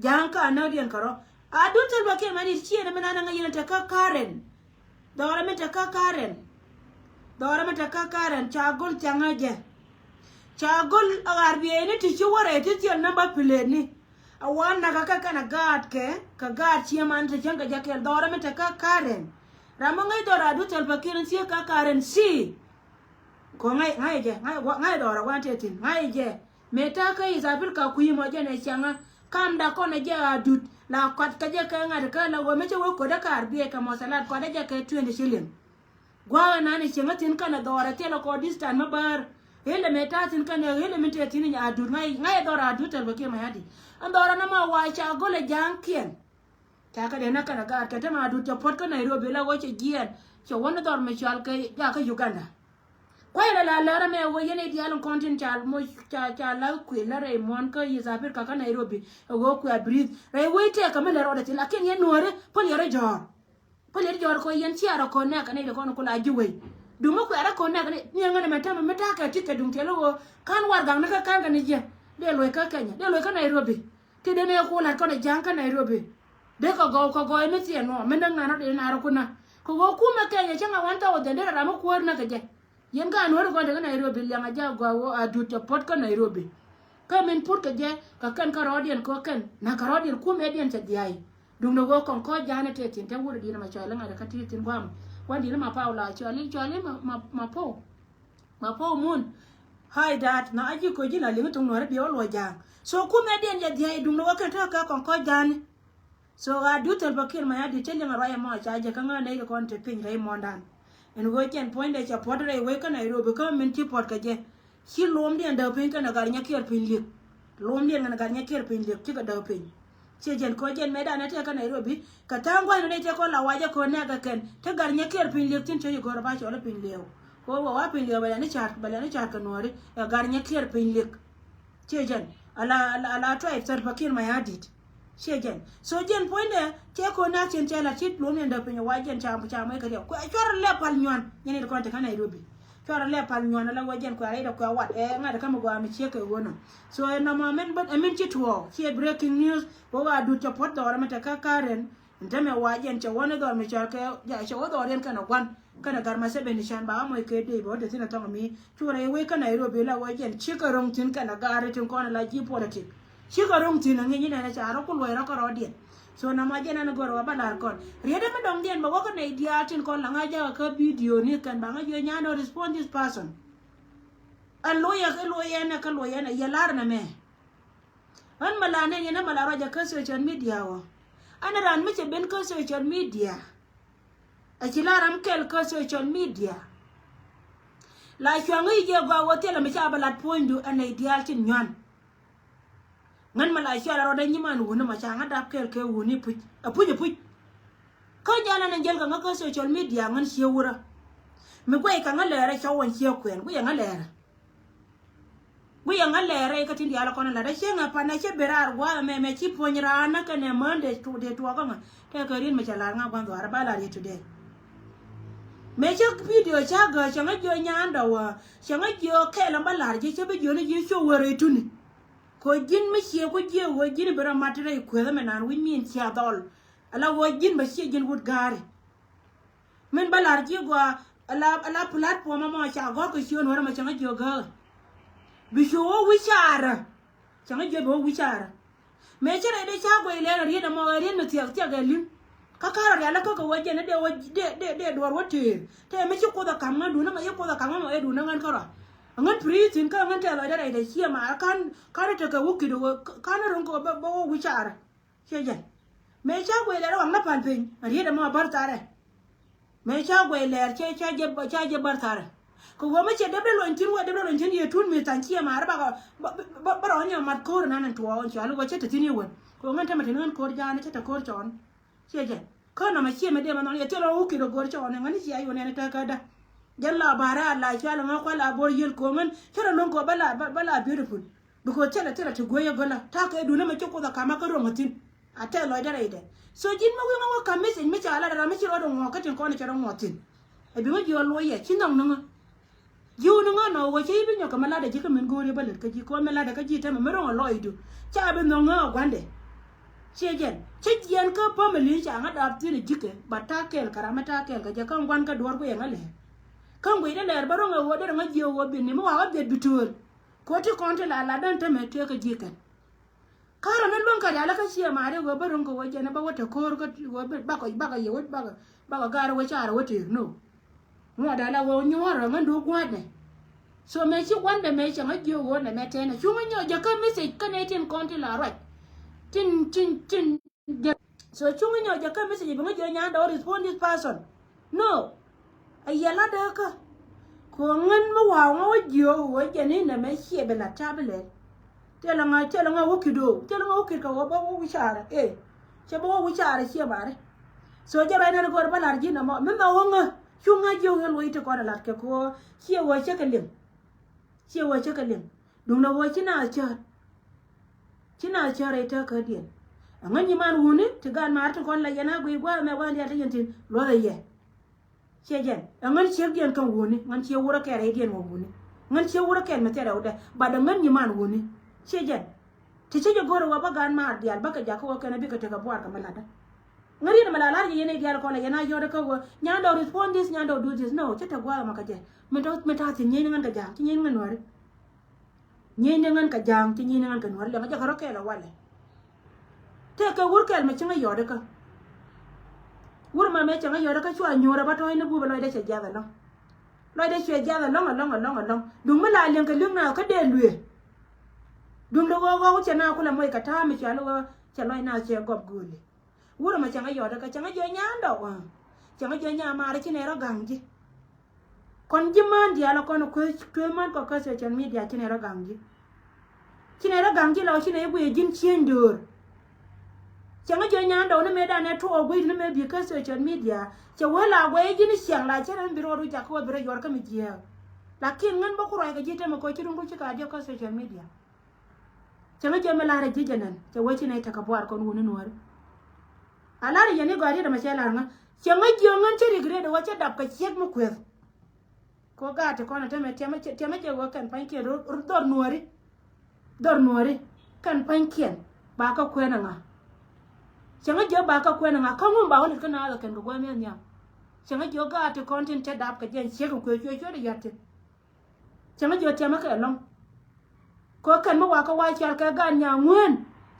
Ja̱a̱ŋ ka näk diɛn kärɔ. A dut thil bä kiɛn mani cieen mi nan ɛ ŋäc yɛn te kä Karen. Dhɔrɛ mi te kä Karen. Dhɔrɛ mi te kä Karen ca gol thiaŋä jɛ. Ca gol a ɣaar bieyni ti ci wä rɛy ti thiel namba plate ni. A wan nakä kä kɛn a gaat kɛ kɛ gaat cieman ti cäŋ kɛ jɛ kɛl dhɔrɛ mi te kä Karen. Ram mi ŋäc dhɔr a du thil pa kiɛn thiek kä Karen si. Kɔ ŋa̱c ŋa̱c jɛ ŋa̱c dhɔr a wan te thi̱n ŋa̱c jɛ. Mëë ta̱a̱ kä East Africa kui̱ mɔ jɛn ɛ ciaŋä kamda kɔn ɛ jɛ a dut la kɔt kä jɛ kɛ ŋa̱t kä la wä mi cä wä ko̱dä kaar biɛ kɛ mɔthalat kɔt ɛ jɛ kɛ twenty shilling. Gua̱a̱k ɛnan ɛ cieŋä thi̱n kɛnɛ dhɔɔrɛ thilɛ kɔ distance mi bäär. Ɣilɛ mëë ta̱a̱ thi̱n kɛnɛ ɣilɛ mi tëë thi̱n a dut ŋa̱c ŋa̱c ɛ dhɔr a dut thil bä kiɛ mɛ a di. Ɛn dhɔr ɛn ɛmɔ wa ca go̱lɛ ja̱a̱ŋkiɛn. Ca kɛ dee näk kɛn a gaat kɛ te ma dut cɛ puɔ̱t kä Nairobi la ɣöö cɛ jiɛɛn cɛ wä ni dhɔr mi cɔal kɛ jakä Uganda. Kuay la la lär ɛmɛ ɣöö yɛn i̱ diaal in kɔn tin ca moc ca ca la kuël la rɛy muɔ̱ɔ̱n kä East Africa kä Nairobi. Ɛ ɣöö kuɛ a breathe rɛy wec tɛɛk kɛ mi lɛ rɔɔdɛ thil lakin yɛn nuääri päl yɛn rɔ jɔ̱ɔ̱r. Päl yɛn rɔ jɔ̱ɔ̱r kɔ yɛn ciaarɛ kɔn nɛɛk kɛ nɛy dee kɔn ku la ji̱ wec. Duŋ mi kuɛɛrɛ kɔn nɛɛk kɛ nɛy ni ɛŋän ɛmɛ täämɛ mi ta̱a̱ kɛ tik kɛ duŋ tiɛl ɣöö ka̱n warɛgakni kä ka̱n kɛ ni jiɛ dee luɔc kä Kenya dee luɔc kä Nairobi. Ti den ëë ku la̱t kɔn ɛ ja̱a̱ŋ kä Nairobi. Dee kɛ gɔw kɛ gɔw mi thiɛn nɔ mi näk nan rɔ dee nan rɔ ku na. Kɛ ɣöö kumɛ Kenya cäŋ a one thousand dee rɔ ram mi kuäär näk kɛ jɛ. Yɛn ka nuɔ̱ɔ̱ri kɔn te kä Nairobi liɛŋ a jɛ a gɔaa ɣöö a dut cɛ puɔ̱t kä Nairobi. Kä min put kɛ jɛ kɛ kɛn kä rɔɔdiɛn kɛ kɛn na kɛ rɔɔdiɛn kumɛ diɛn cɛ dhia̱a̱c. Duŋdɛ ɣöö kɔn kɔc ja̱a̱n ɛ tëë thi̱n te wut ɛ di̱n ɛmɛ cɔali ŋa̱t ɛ kä ti̱i̱ thi̱n gua̱a̱m. Kuan di̱n ɛmɛ Paula cɔali cɔali ma ma ma Paul. Ma Paul mun. Hi dad na a ji̱ ko̱ ji̱ la liŋ thuŋ nuɔ̱ɔ̱ri biɛ wä luɔc ja̱a̱ŋ. So kumɛ diɛn jɛ dhia̱a̱c duŋdɛ ɣöö kɛn te kɛ kɔn kɔc ja̱a̱ni. So ɣaa duut Salva Kiir Mayardit cä liŋ a ruac ɛmɔ ca jɛ kä ŋäär nɛy kɛ kɔn te piny rɛy muɔ̱ɔ̱ndan. Ɛn ɣöö jɛn puɔ̱nydɛ cɛ puɔ̱t rɛy wec kä Nairobi kä min ci puɔ̱t kɛ jɛ. Ci luɔmdiɛn däk piny kɛnɛ gat Nyakiɛr piny li̱k. Luɔmdiɛn kɛnɛ gat Nyakiɛr piny li̱k cikɛ däk piny. Ciɛ jɛn kɔ jɛn mëëdan ɛ tëë kä Nairobi kɛ tha̱a̱ŋ gua̱cni rɛy tëë kɔn la wacɛ kɔn nɛɛkɛ kɛn te gat Nyakiɛr piny li̱k thi̱n cä ci go̱r a ba cɔl ɛ piny liɛw. Kɛ ɣöö wä wa piny liɛw bɛ lɛni ca̱r bɛ lɛni ca̱r kɛ nuɔ̱ɔ̱ri ɛ gat Nyakiɛr piny li̱k. Ciɛ jɛn ala ala ala tribe Salva Kiir Mayardit. Ciɛ jɛn so jɛn puɔ̱nydɛ cɛ ko̱n nak cin cɛ la cit luɔ̱m yɛn däk piny wa jɛn ca ca mɔc kɛ riɛw kuɛ cuarɛ lɛ pal nyuan. Nyɛn it kɔn te kä Nairobi cuarɛ lɛ pal nyuan ala wä jɛn kuɛ rɛydɛ kuɛ wat ɛ ŋa̱t kä mi gɔaa mi ciek kɛ ɣöö nɔ. So ɛ nɔmɔ min bät ɛ min ci tuɔɔk ciɛ breaking news wä wa dut cɛ puɔ̱t dhɔrɛ mi te kä Karen. Ɛn tämɛ wa jɛn cɛ wä ni dhɔr mi cɔal kɛ, cɛ wä dhɔr yɛn kɛnɛ gua̱n kɛnɛ gar Museveni can ba ɣä moc kɛ dee bɛ wä te thi̱n ɛ thɔŋ mi cu rɛy wec kä Nairobi la wä jɛn cikɛ ro̱ŋ thi̱n kɛnɛ gaari tin kɔn la ji̱ politik. Cikɛ ro̱ŋ thi̱n ɛ ŋi̱ny inɛnɛ ca rɔ ku luɔc rɔ kärɔɔdiɛn. So nɔmɔ jɛn ɛn go̱r wä bä la̱r kɔn riet ɛmɛ dɔŋdiɛn bɛ wä kä nɛy diaal tin kɔn la ŋa̱c jakä kä bidio ni kɛn ba ŋa̱c jiö nyan ɔ respond this person. Ɛn loyɛ kä loyɛ ɛn ɛ kä loyɛ ɛn ɛ yɛ la̱r ɛn ɛmɛ. Ɣän mɛ la nɛn yɛn ɛ mɛ la ruac ɛ kä social media wä. Ɛn ran mi cɛ ben kä social media. Ɛ ci la ram kɛl kä social media. La cuaŋ i̱ jɛ gɔaa wä thilɛ mi ca bɛ lat puɔ̱nydu ɛ nɛy diaal tin nyuan. Ŋän mɛ la cual ɛ rɔɔdɛ nyiman wuni mɛ ca ŋä dap kɛl kɛ wuni puc ɛ puc ɛ puc. Kä jal ɛn ɛ jɛl kɛ ŋä kä social media ŋän cië wurä. Mi guɛy kɛ ŋä lɛɛrɛ cɔw ɛn cië kuɛn guiɛ ŋä lɛɛrɛ. Guiyɛ ŋä lɛɛrɛ kä tin diaal kɔn lat ɛ cieŋ ɛ pan ɛ cɛ ben raar gua̱a̱th ɛmɛ mɛ ci puɔ̱ny raan nä kɛnɛ mään dee tuɔɔk kä ŋä tɛkɛ riet mɛ cɛ lar ŋa gua̱n dhuaar ɛ ba lar yɛ today. Mɛ cä bidio ca gäk cɛ ŋä jiö nyaandɔ wä cɛ ŋä jiö kɛɛl ɛn ba lar ji̱ cä bi jiö ni ji̱ cok wä rɛy tuni. Kɛ ɣöö ji̱n mi cie ku jiɛ ɣöö ji̱n bi rɔ mat rɛy kueethä mɛ naan wi̱c min cia dhɔl. Ala ɣöö ji̱n bɛ cie ji̱n wut ga̱a̱ri. Min bä la̱r ji̱ gɔaa ala ala platform ɛmɔ ca gɔ̱r kɛ ciöön wärä mɛ cäŋ a jiök gääk. Bi cu wä wi̱c caarä. Cäŋ a jiök bi wä wi̱c caarä. Mëë cä rɛy dee ca guɛy lɛɛr a riet ɛmɔ ɛ riet mi thiak thiak ɛ li̱ŋ. Kä ka̱rä rial kä kɛ wä jɛn dee wä dee dee dee duɔ̱ɔ̱r wä tëër. Tëë mi ci Kuoth ɛ ka̱m ŋän duundä mɛ ci Kuoth ɛ ka̱m ŋän mɛ ɛ duundä ŋän kärɔa. Ɛ ŋän prison kä ɛ ŋän tɛth lɔcdä rɛydɛ ciɛ maarä ka̱n ka̱n tekɛ wä ki̱t ɛ wä ka̱n ro̱ŋ kɛ wä bä wä wi̱c caarä. Ciɛ jɛn. Mëë ca guɛy lɛɛr ɛ waŋ la pa̱l piny a riet ɛmɔ a bär tharɛ. Mëë ca guɛy lɛɛr cɛ ca jɛ ca jɛ bär tharɛ. Kɛ ɣöö mi cɛ dep dee luɔny thi̱n wä dep dee luɔny thi̱n yɛ tun mi tha̱ny ciɛ maarä bakɔ bä bä bä rɔ nyɛ mat ko̱r nan in tuɔɔk in cɔal wä cɛ te thi̱n yɛ wän. Kɛ ɣöö ŋän tämɛ te ni ŋän ko̱r ja̱a̱n cɛ te ko̱r cɔɔn. Ciɛ jɛn. Kä nɔmɔ ciɛ mi dee ma nhɔn yɛ thil ɔ wä ki̱t ɔ go̱r cɔɔn in ŋän i̱ cia yun ɛn i̱ te kädä. Jɛn la ba̱a̱rä a la cual in ŋä kual a bo̱r yiël kɛ ɣöö ŋän cä rɔ lo̱ŋ kɛ ɣöö bä la bä la beautiful. Because thilɛ thilɛ ti guey a go̱lä ta̱a̱ kɛ duundä mɛ ci Kuoth a ka̱m a kä ro̱ŋ a thi̱n. A tɛth lɔcdä rɛydɛ. So ji̱n mi wi̱i̱ ŋä wä ka̱m message mi ca lat ram mi ci rɔɔdɛ ŋuɔ̱k kä tin kɔn cɛ rɔ ŋuɔ̱k thi̱n. Ɛ bi ŋä jiɔl luɔc yɛ ci nhɔk ni ŋä. Ji̱ wun ni ŋä nɔ wä cä i̱ bi nyɔk kɛ mi latdɛ ji̱ kä min go̱o̱ri bä lät kä ji̱ kɔn mi latdɛ kä ji̱ tämɛ mi ro̱ŋ a lɔcdu. Ca bi nhɔk ŋä a gua̱ndɛ. Ciɛ jɛn cä jiɛn kä family ca ŋä dap thi̱n a ji̱kɛ ba ta̱a̱ kɛɛl kɛ ram mi ta̱a̱ kɛɛl kɛ jɛ kä ŋuan kä duɔ̱ɔ̱r guiyɛ ŋä lɛɛr. Kä ŋuicdä lɛɛr bä ro̱ŋ a ɣöö derɛ ŋä jiɛ ɣöö bi ni mi wakä biɛt bi tööl. Kɛ ɣöö ti kɔn ti la latdä tämɛ tëëkɛ ji̱ kɛn. Ka̱rä ni luäŋ kɛ rialä kä ciɛ maari ɣöö bä ro̱ŋ kɛ ɣöö jɛn bä wä te ko̱o̱r kä ɣöö bä bakɔ bakɔ yɛ wä bakɔ bakɔ gaari wä caarä wä tëër no. Ŋuɔ̱t ala ɣöö nyuɔ̱ɔ̱rä ŋän duɔ̱ɔ̱k gua̱a̱tnɛ. So mëë ci gua̱ndɛ mëë cɛ ŋä jiök ɣöö nɛmɛ tɛnɛ cuŋä nyɔk jɛ kä message kä nɛy tin kɔn ti la ruac. Tin tin tin jɛ. So cuŋä nyɔk jɛ kä message bi ŋä jiök nyan dɔ̱ respond this person. No. A yɛ lat dee kä. Kɛ ɣöö ŋän mi wa̱a̱ ŋä wä jiök ɣöö jɛn i̱ nɛmɛ ciɛ bi lat ta̱a̱ bi lɛl. Thilɛ ŋa thilɛ ŋa wä ki̱t ɣöö thilɛ ŋa wä ki̱t kɛ ɣöö bä wä wi̱caarä ëë. Cɛ bä wä wi̱caarä ciɛ ma̱a̱ri. So jɛ ruac nɛn go̱o̱r bä la̱r ji̱n ɛmɔ mi nhɔk wä ŋä. Cu ŋa̱c jiök yɛn luɔ̱c ti kɔn ɛ la̱t kɛ kɛ ɣöö ciɛ ɣöö cä kɛ liŋ. Ciɛ ɣöö cä kɛ liŋ. Duundɛ ɣöö ci naath cäät. Ci naath cäät rɛy tääkädiɛn. Ɛŋä nyiman wuni ti gaat ma̱a̱r ti kɔn la yɛn a guiy gua̱a̱th ɛmɛ gua̱a̱th diaal ti yɛn thi̱n luɔ̱thɛ yɛ. Ciɛ jɛn ɛ ŋän ciekdiɛn käŋ wuni ŋän ciek wurä kɛl rɛydiɛn wä wuni. Ŋän ciek wurä kɛl mi thil rɛwdɛ bat ɛ ŋän nyiman wuni. Ciɛ jɛn ti ci jɛ go̱r ɛ wä bä gaat maar diaal bä kɛ jakä wä kɛn ɛ bikɛ tekɛ buaar kɛ mi latdä. Ŋän riet ɛmɛ la lar jɛ yɛn ɛ diaal kɔn lɛ yɛn a yɔ̱t ɛ kä wä nyandɛ respond this nyandɛ do this no cä te gua̱a̱th ɛmɛ kɛ jɛ. Mi tɔ̱ mi ta̱a̱ thi̱n nyieeny ni ŋän kɛ ja̱a̱ŋ ci nyieeny ni ŋän nuääri. Nyieeny ni ŋän kɛ ja̱a̱ŋ ci nyieeny ni ŋän kɛ nuääri lɛmɛ jɛ kɛ rɔ kɛɛl ɛ walɛ. Tëëkɛ wur kɛl mɛ ci ŋä yɔt ikä. Wur ma mɛ cɛ ŋä yɔt ikä cua nyuur ɛ bä tɔ̱ɔ̱c ni bupɛ lɔcdɛ cɛ jiath ɛlɔ̱ŋ. Lɔcdɛ cuɛ jiath ɛlɔ̱ŋ ɛlɔ̱ŋ ɛlɔ̱ŋ ɛlɔ̱ŋ. Duŋ mi la liɛŋ kɛ li̱ŋ na kä dee luëë. Duŋdɛ ɣɔw ɣɔw cɛ na kulɛ moc kɛ ta̱a̱ mi cɔal i̱ ɣöö cɛ lɔc na cɛ gɔp gööli. Wurɛ mɛ cäŋ a yɔt kä cäŋ a jiɔ nyan dɔk. Cäŋ a jiɔ nyan maarä ci nɛ rɔ gaŋ ji̱. Kɔn ji̱ män diaal kɔn kueth kueth män kɔ kä social media ci nɛ rɔ gaŋ ji̱. Ci nɛ rɔ gaŋ ji̱ la ci nɛ i̱ guiy ji̱n cieŋ döör. Cäŋ a jiɔ nyan dɔk ni mëë danɛ tuɔɔk guiy ni mëë bi kä social media. Cɛ wee la guɛy ji̱n ciɛŋ la cɛ rɛ mi bi rɔɔdu jak kä wä bi rɔ yuɔr kä mi jiääk. Lakin ŋän bä ku ruac kɛ ji̱ temɛ kɔ ci duŋdu ci ka diɔ kä social media. Cɛ ŋä jiɛ mi lar ɛ ji̱ jɛ nɛn cɛ wee ci nɛy tekɛ buar kɔn wuni nuɔri. A lar yɛn i̱ gɔaa riet ɛmɛ cɛ lar ŋä cɛ ŋä jiɛ ŋän cä rik riet ɛ wä cä dap kɛ ciek mi kueth. Kɛ ɣöö gaat ti kɔn ɛ tämɛ tiɛmɛ cɛ tiɛmɛ cɛ ɣöö kɛn pa̱nykiɛn rot rot dhɔr nuɔri. Dhɔr nuɔri kɛn pa̱nykiɛn ba kä kuɛn ɛ ŋa. Cäŋä jiök ba kä kuɛn ŋa kä ŋum ba wä lät kä naath ɛ kɛn kɛ gua̱a̱th mi̱eth nhiam. Cäŋä jiök gaat ti kɔn tin cɛ dap kɛ jɛn ciek kɛ kuëë cuɛ cuɛ di yat tin. Cäŋä jiök tiɛmä kɛ lɔ̱ŋ. Kɛ kɛn mi wakä wa cɔal kɛ gaat nya ŋueen.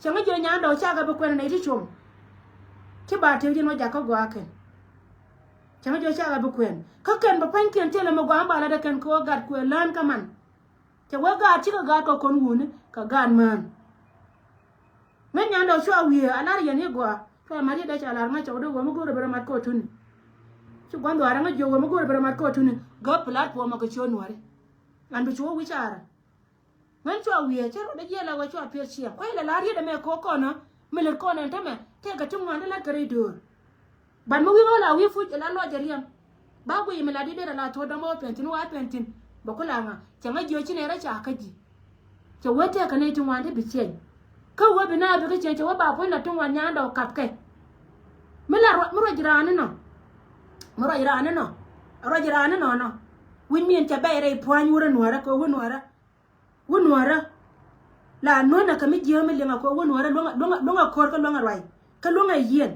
Cäŋä jiök nyandɛ wä cakɛ bi kuɛn nɛy ti com. Ci ba tëk ji̱n wä jakä gɔaa kɛn. Cäŋä jiök cakɛ bi kuɛn kä kɛn bɛ pa̱nykiɛn thilɛ mi gɔaa mi ba lat ɛ kɛn kɛ wä gat kuëë lään kä man. Cɛ wee gaat cikɛ gaat kɛ kɔn wuni kɛ gaat mään. Ŋäc nyandɛ cua wiee a lar yɛn i̱ gɔaa. Cua mat yɛ dee ca lar ŋäc cɛ wä dee wee mi go̱o̱rɛ bɛ rɛ mat kɛ wä tuni. Ci gua̱n dhuaarɛ ŋäc jiök wee mi go̱o̱rɛ bɛ rɛ mat kɛ wä tuni. Gä platform kɛ ciö nuɔri. Ɣän bi ci wä wi̱c caarä. Ŋän cua wiee cä rɔɔdɛ jiɛɛl a wee cua piɛl ciɛŋ kuay lɛ la riet ɛmɛ ko̱o̱k kɔnä. Mi lät kɔn ɛn tämɛ tëëkɛ ti ŋuan ti la̱t kɛ rɛy döör. Ban mi wi̱i̱ ɣöö la wi̱i̱ puc ɛ la lɔc ɛ riɛm. Ba guiy mi la di derɛ la thuɔ̱ɔ̱r dɔ̱ŋ bä wä pɛn thi̱n wä pɛn thi̱n. Bɛ ku la ŋa cɛ ŋä jiö ci nɛy rɔ ca kä ji̱. Cɛ wee tëëkɛ nɛy ti ŋuan ti bi ciɛny. Kä wee bi naath bi kä ciɛny cɛ wee ba puɔ̱ny la ti ŋuan nyaandɛ wä kap kɛ. Mi la ruac mi ruac raan inɔ. Mi ruac raan inɔ. Ruac raan inɔ nɔ. Wi̱ny miɛn cɛ bɛy rɛy pua̱ny wurɛ nuäärä kɛ wä nuäärä. Wä nuäärä. La nuäärä kɛ mi jiääk mi liŋ a kɛ wä nuäärä luäŋ a, luäŋ a, luäŋ a ko̱r kä luäŋ a ruac. Kä luäŋ a yieen.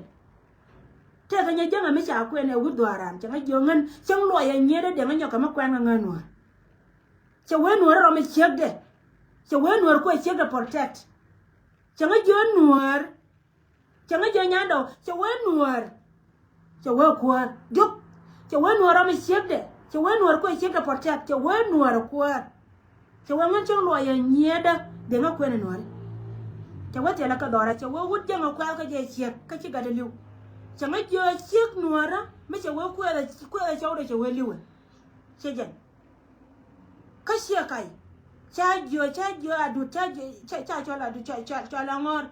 Tëëkɛ nyɛ jäŋ a mi ca kuɛn ɛ wut dhuaaran cɛ ŋä jiök ŋän cäŋ luɔc ɛ nyiet ɛ dɛŋ ɛ nyɔk kɛ mi kuɛn kɛ ŋä nuäär. Cɛ wee nuäär rɔm ɛ ciekdɛ. Cɛ wee nuäär kuɛ ciekdɛ protect. Cɛ ŋä jiök nuäär. Cɛ ŋä jiök nyandɛ wä cɛ wee nuäär. Cɛ wee kuäär jiök. Cɛ wee nuäär rɔm ɛ ciekdɛ. Cɛ wee nuäär kuɛ ciekdɛ protect cɛ wee nuäär kuäär. Cɛ wee ŋän cäŋ luɔc ɛ nyiɛɛdä dee ŋä kuɛn ɛ nuääri. Cɛ wee thilɛ kä dhɔrä cɛ wee wut jäŋ ɛ kuɛth kä jɛ ciek kä ci gatdɛ li̱w. Cɛ ŋä jiök ciek nuäärä mi cɛ wee kuɛth ɛ kuɛth ɛ cɔwdɛ cɛ wee li̱wɛ. Ciɛ jɛn. Kä ciɛ kac ca jiök ca jiök adut ca jiök ca ca cɔl adut ca ca cɔl aŋɔr.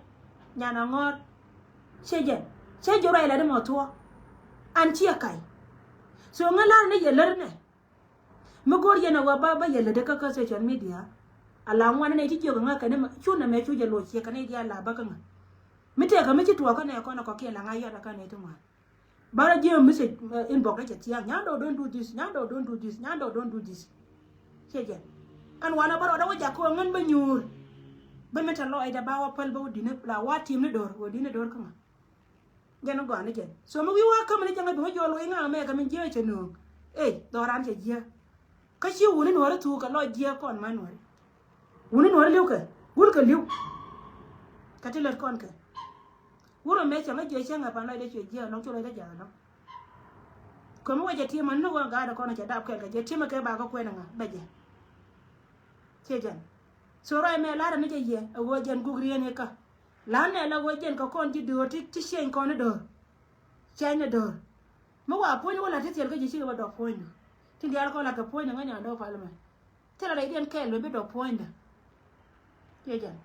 Nyan aŋɔr. Ciɛ jɛn. Ciɛ jiök ruac lat imɔ thuɔ̱k. An ciɛ kac. So ŋä lar ni yɛ lär nɛ. Mi go̱o̱r yɛn a wä ba ba yɛ lätdä kä kä social media. A la ŋuan nɛ ti jiök ŋä kɛn cu nɛ mɛ cu jɛ loc ciɛ kɛn i̱ diaal la bä kä ŋä. Mi tëëkä mi ci tuɔɔk kä nɛ kɔn a kɔkiɛn la ŋa yɔt a kä nɛ ti ŋuan. Bara jiɛ message inbox rɛ cɛ thia̱a̱ŋ nyandɛ wä don't do this nyandɛ wä don't do this nyandɛ wä don't do this. Ciɛ jɛ. Ɛn wanɛ bä rɔɔdɛ wä jakä wä ŋän bä nyuur. Bä mi te lɔɔcdɛ ba wä päl bä wä di̱t ni la wa tim ni do̱r wä di̱t ni do̱r kä ŋä. Jɛn gɔaa ni jɛn. So mi wi̱i̱ wa käm ni jɛn ŋä bi ŋä jɔl wä iŋaŋ mɛ kɛ mi jiɛ cɛ nööŋ. Ey dhɔran cɛ jiɛ. Kä ci wuni nuɔri thuk kɛ lɔc jiɛ kɔn ma nuɔri. Wuni nuɔri li̱w kɛ gul kɛ li̱w. Kɛ ti lät kɔn kɛ. Wurɛ mɛ cɛ ŋä jiɛ cɛ ŋä pan lɔcdɛ cuɛ jiɛ nɔŋ cu lɔcdɛ ja̱a̱ nɔŋ. Kɛ mi wä jɛ ti̱emä ni wä ga̱a̱dɛ kɔn cɛ dap kɛl kɛ jɛ ti̱emä kɛ ba kä kuɛn ŋä bɛ jɛ. Ciɛ jɛn. So ruac mɛ la̱rä ni jɛ yɛ ɛ ɣöö jɛn guk rieen ikä. La̱r nɛ la ɣöö jɛn kɛ kɔn ji̱ döör ti ti ciɛny kɔn ni döör. Ciɛny ni döör. Mi wa puɔ̱ny wä la̱t ti thil kä ji̱ cikɛ bä dɔk puɔ̱nydä. Tin diaal kɔn la̱t kɛ puɔ̱nydä ŋäny an dɔk pal mɛ. Thilɛ rɛydiɛn kɛɛl bɛ bi dɔk puɔ̱nydä. Ciɛ jɛn.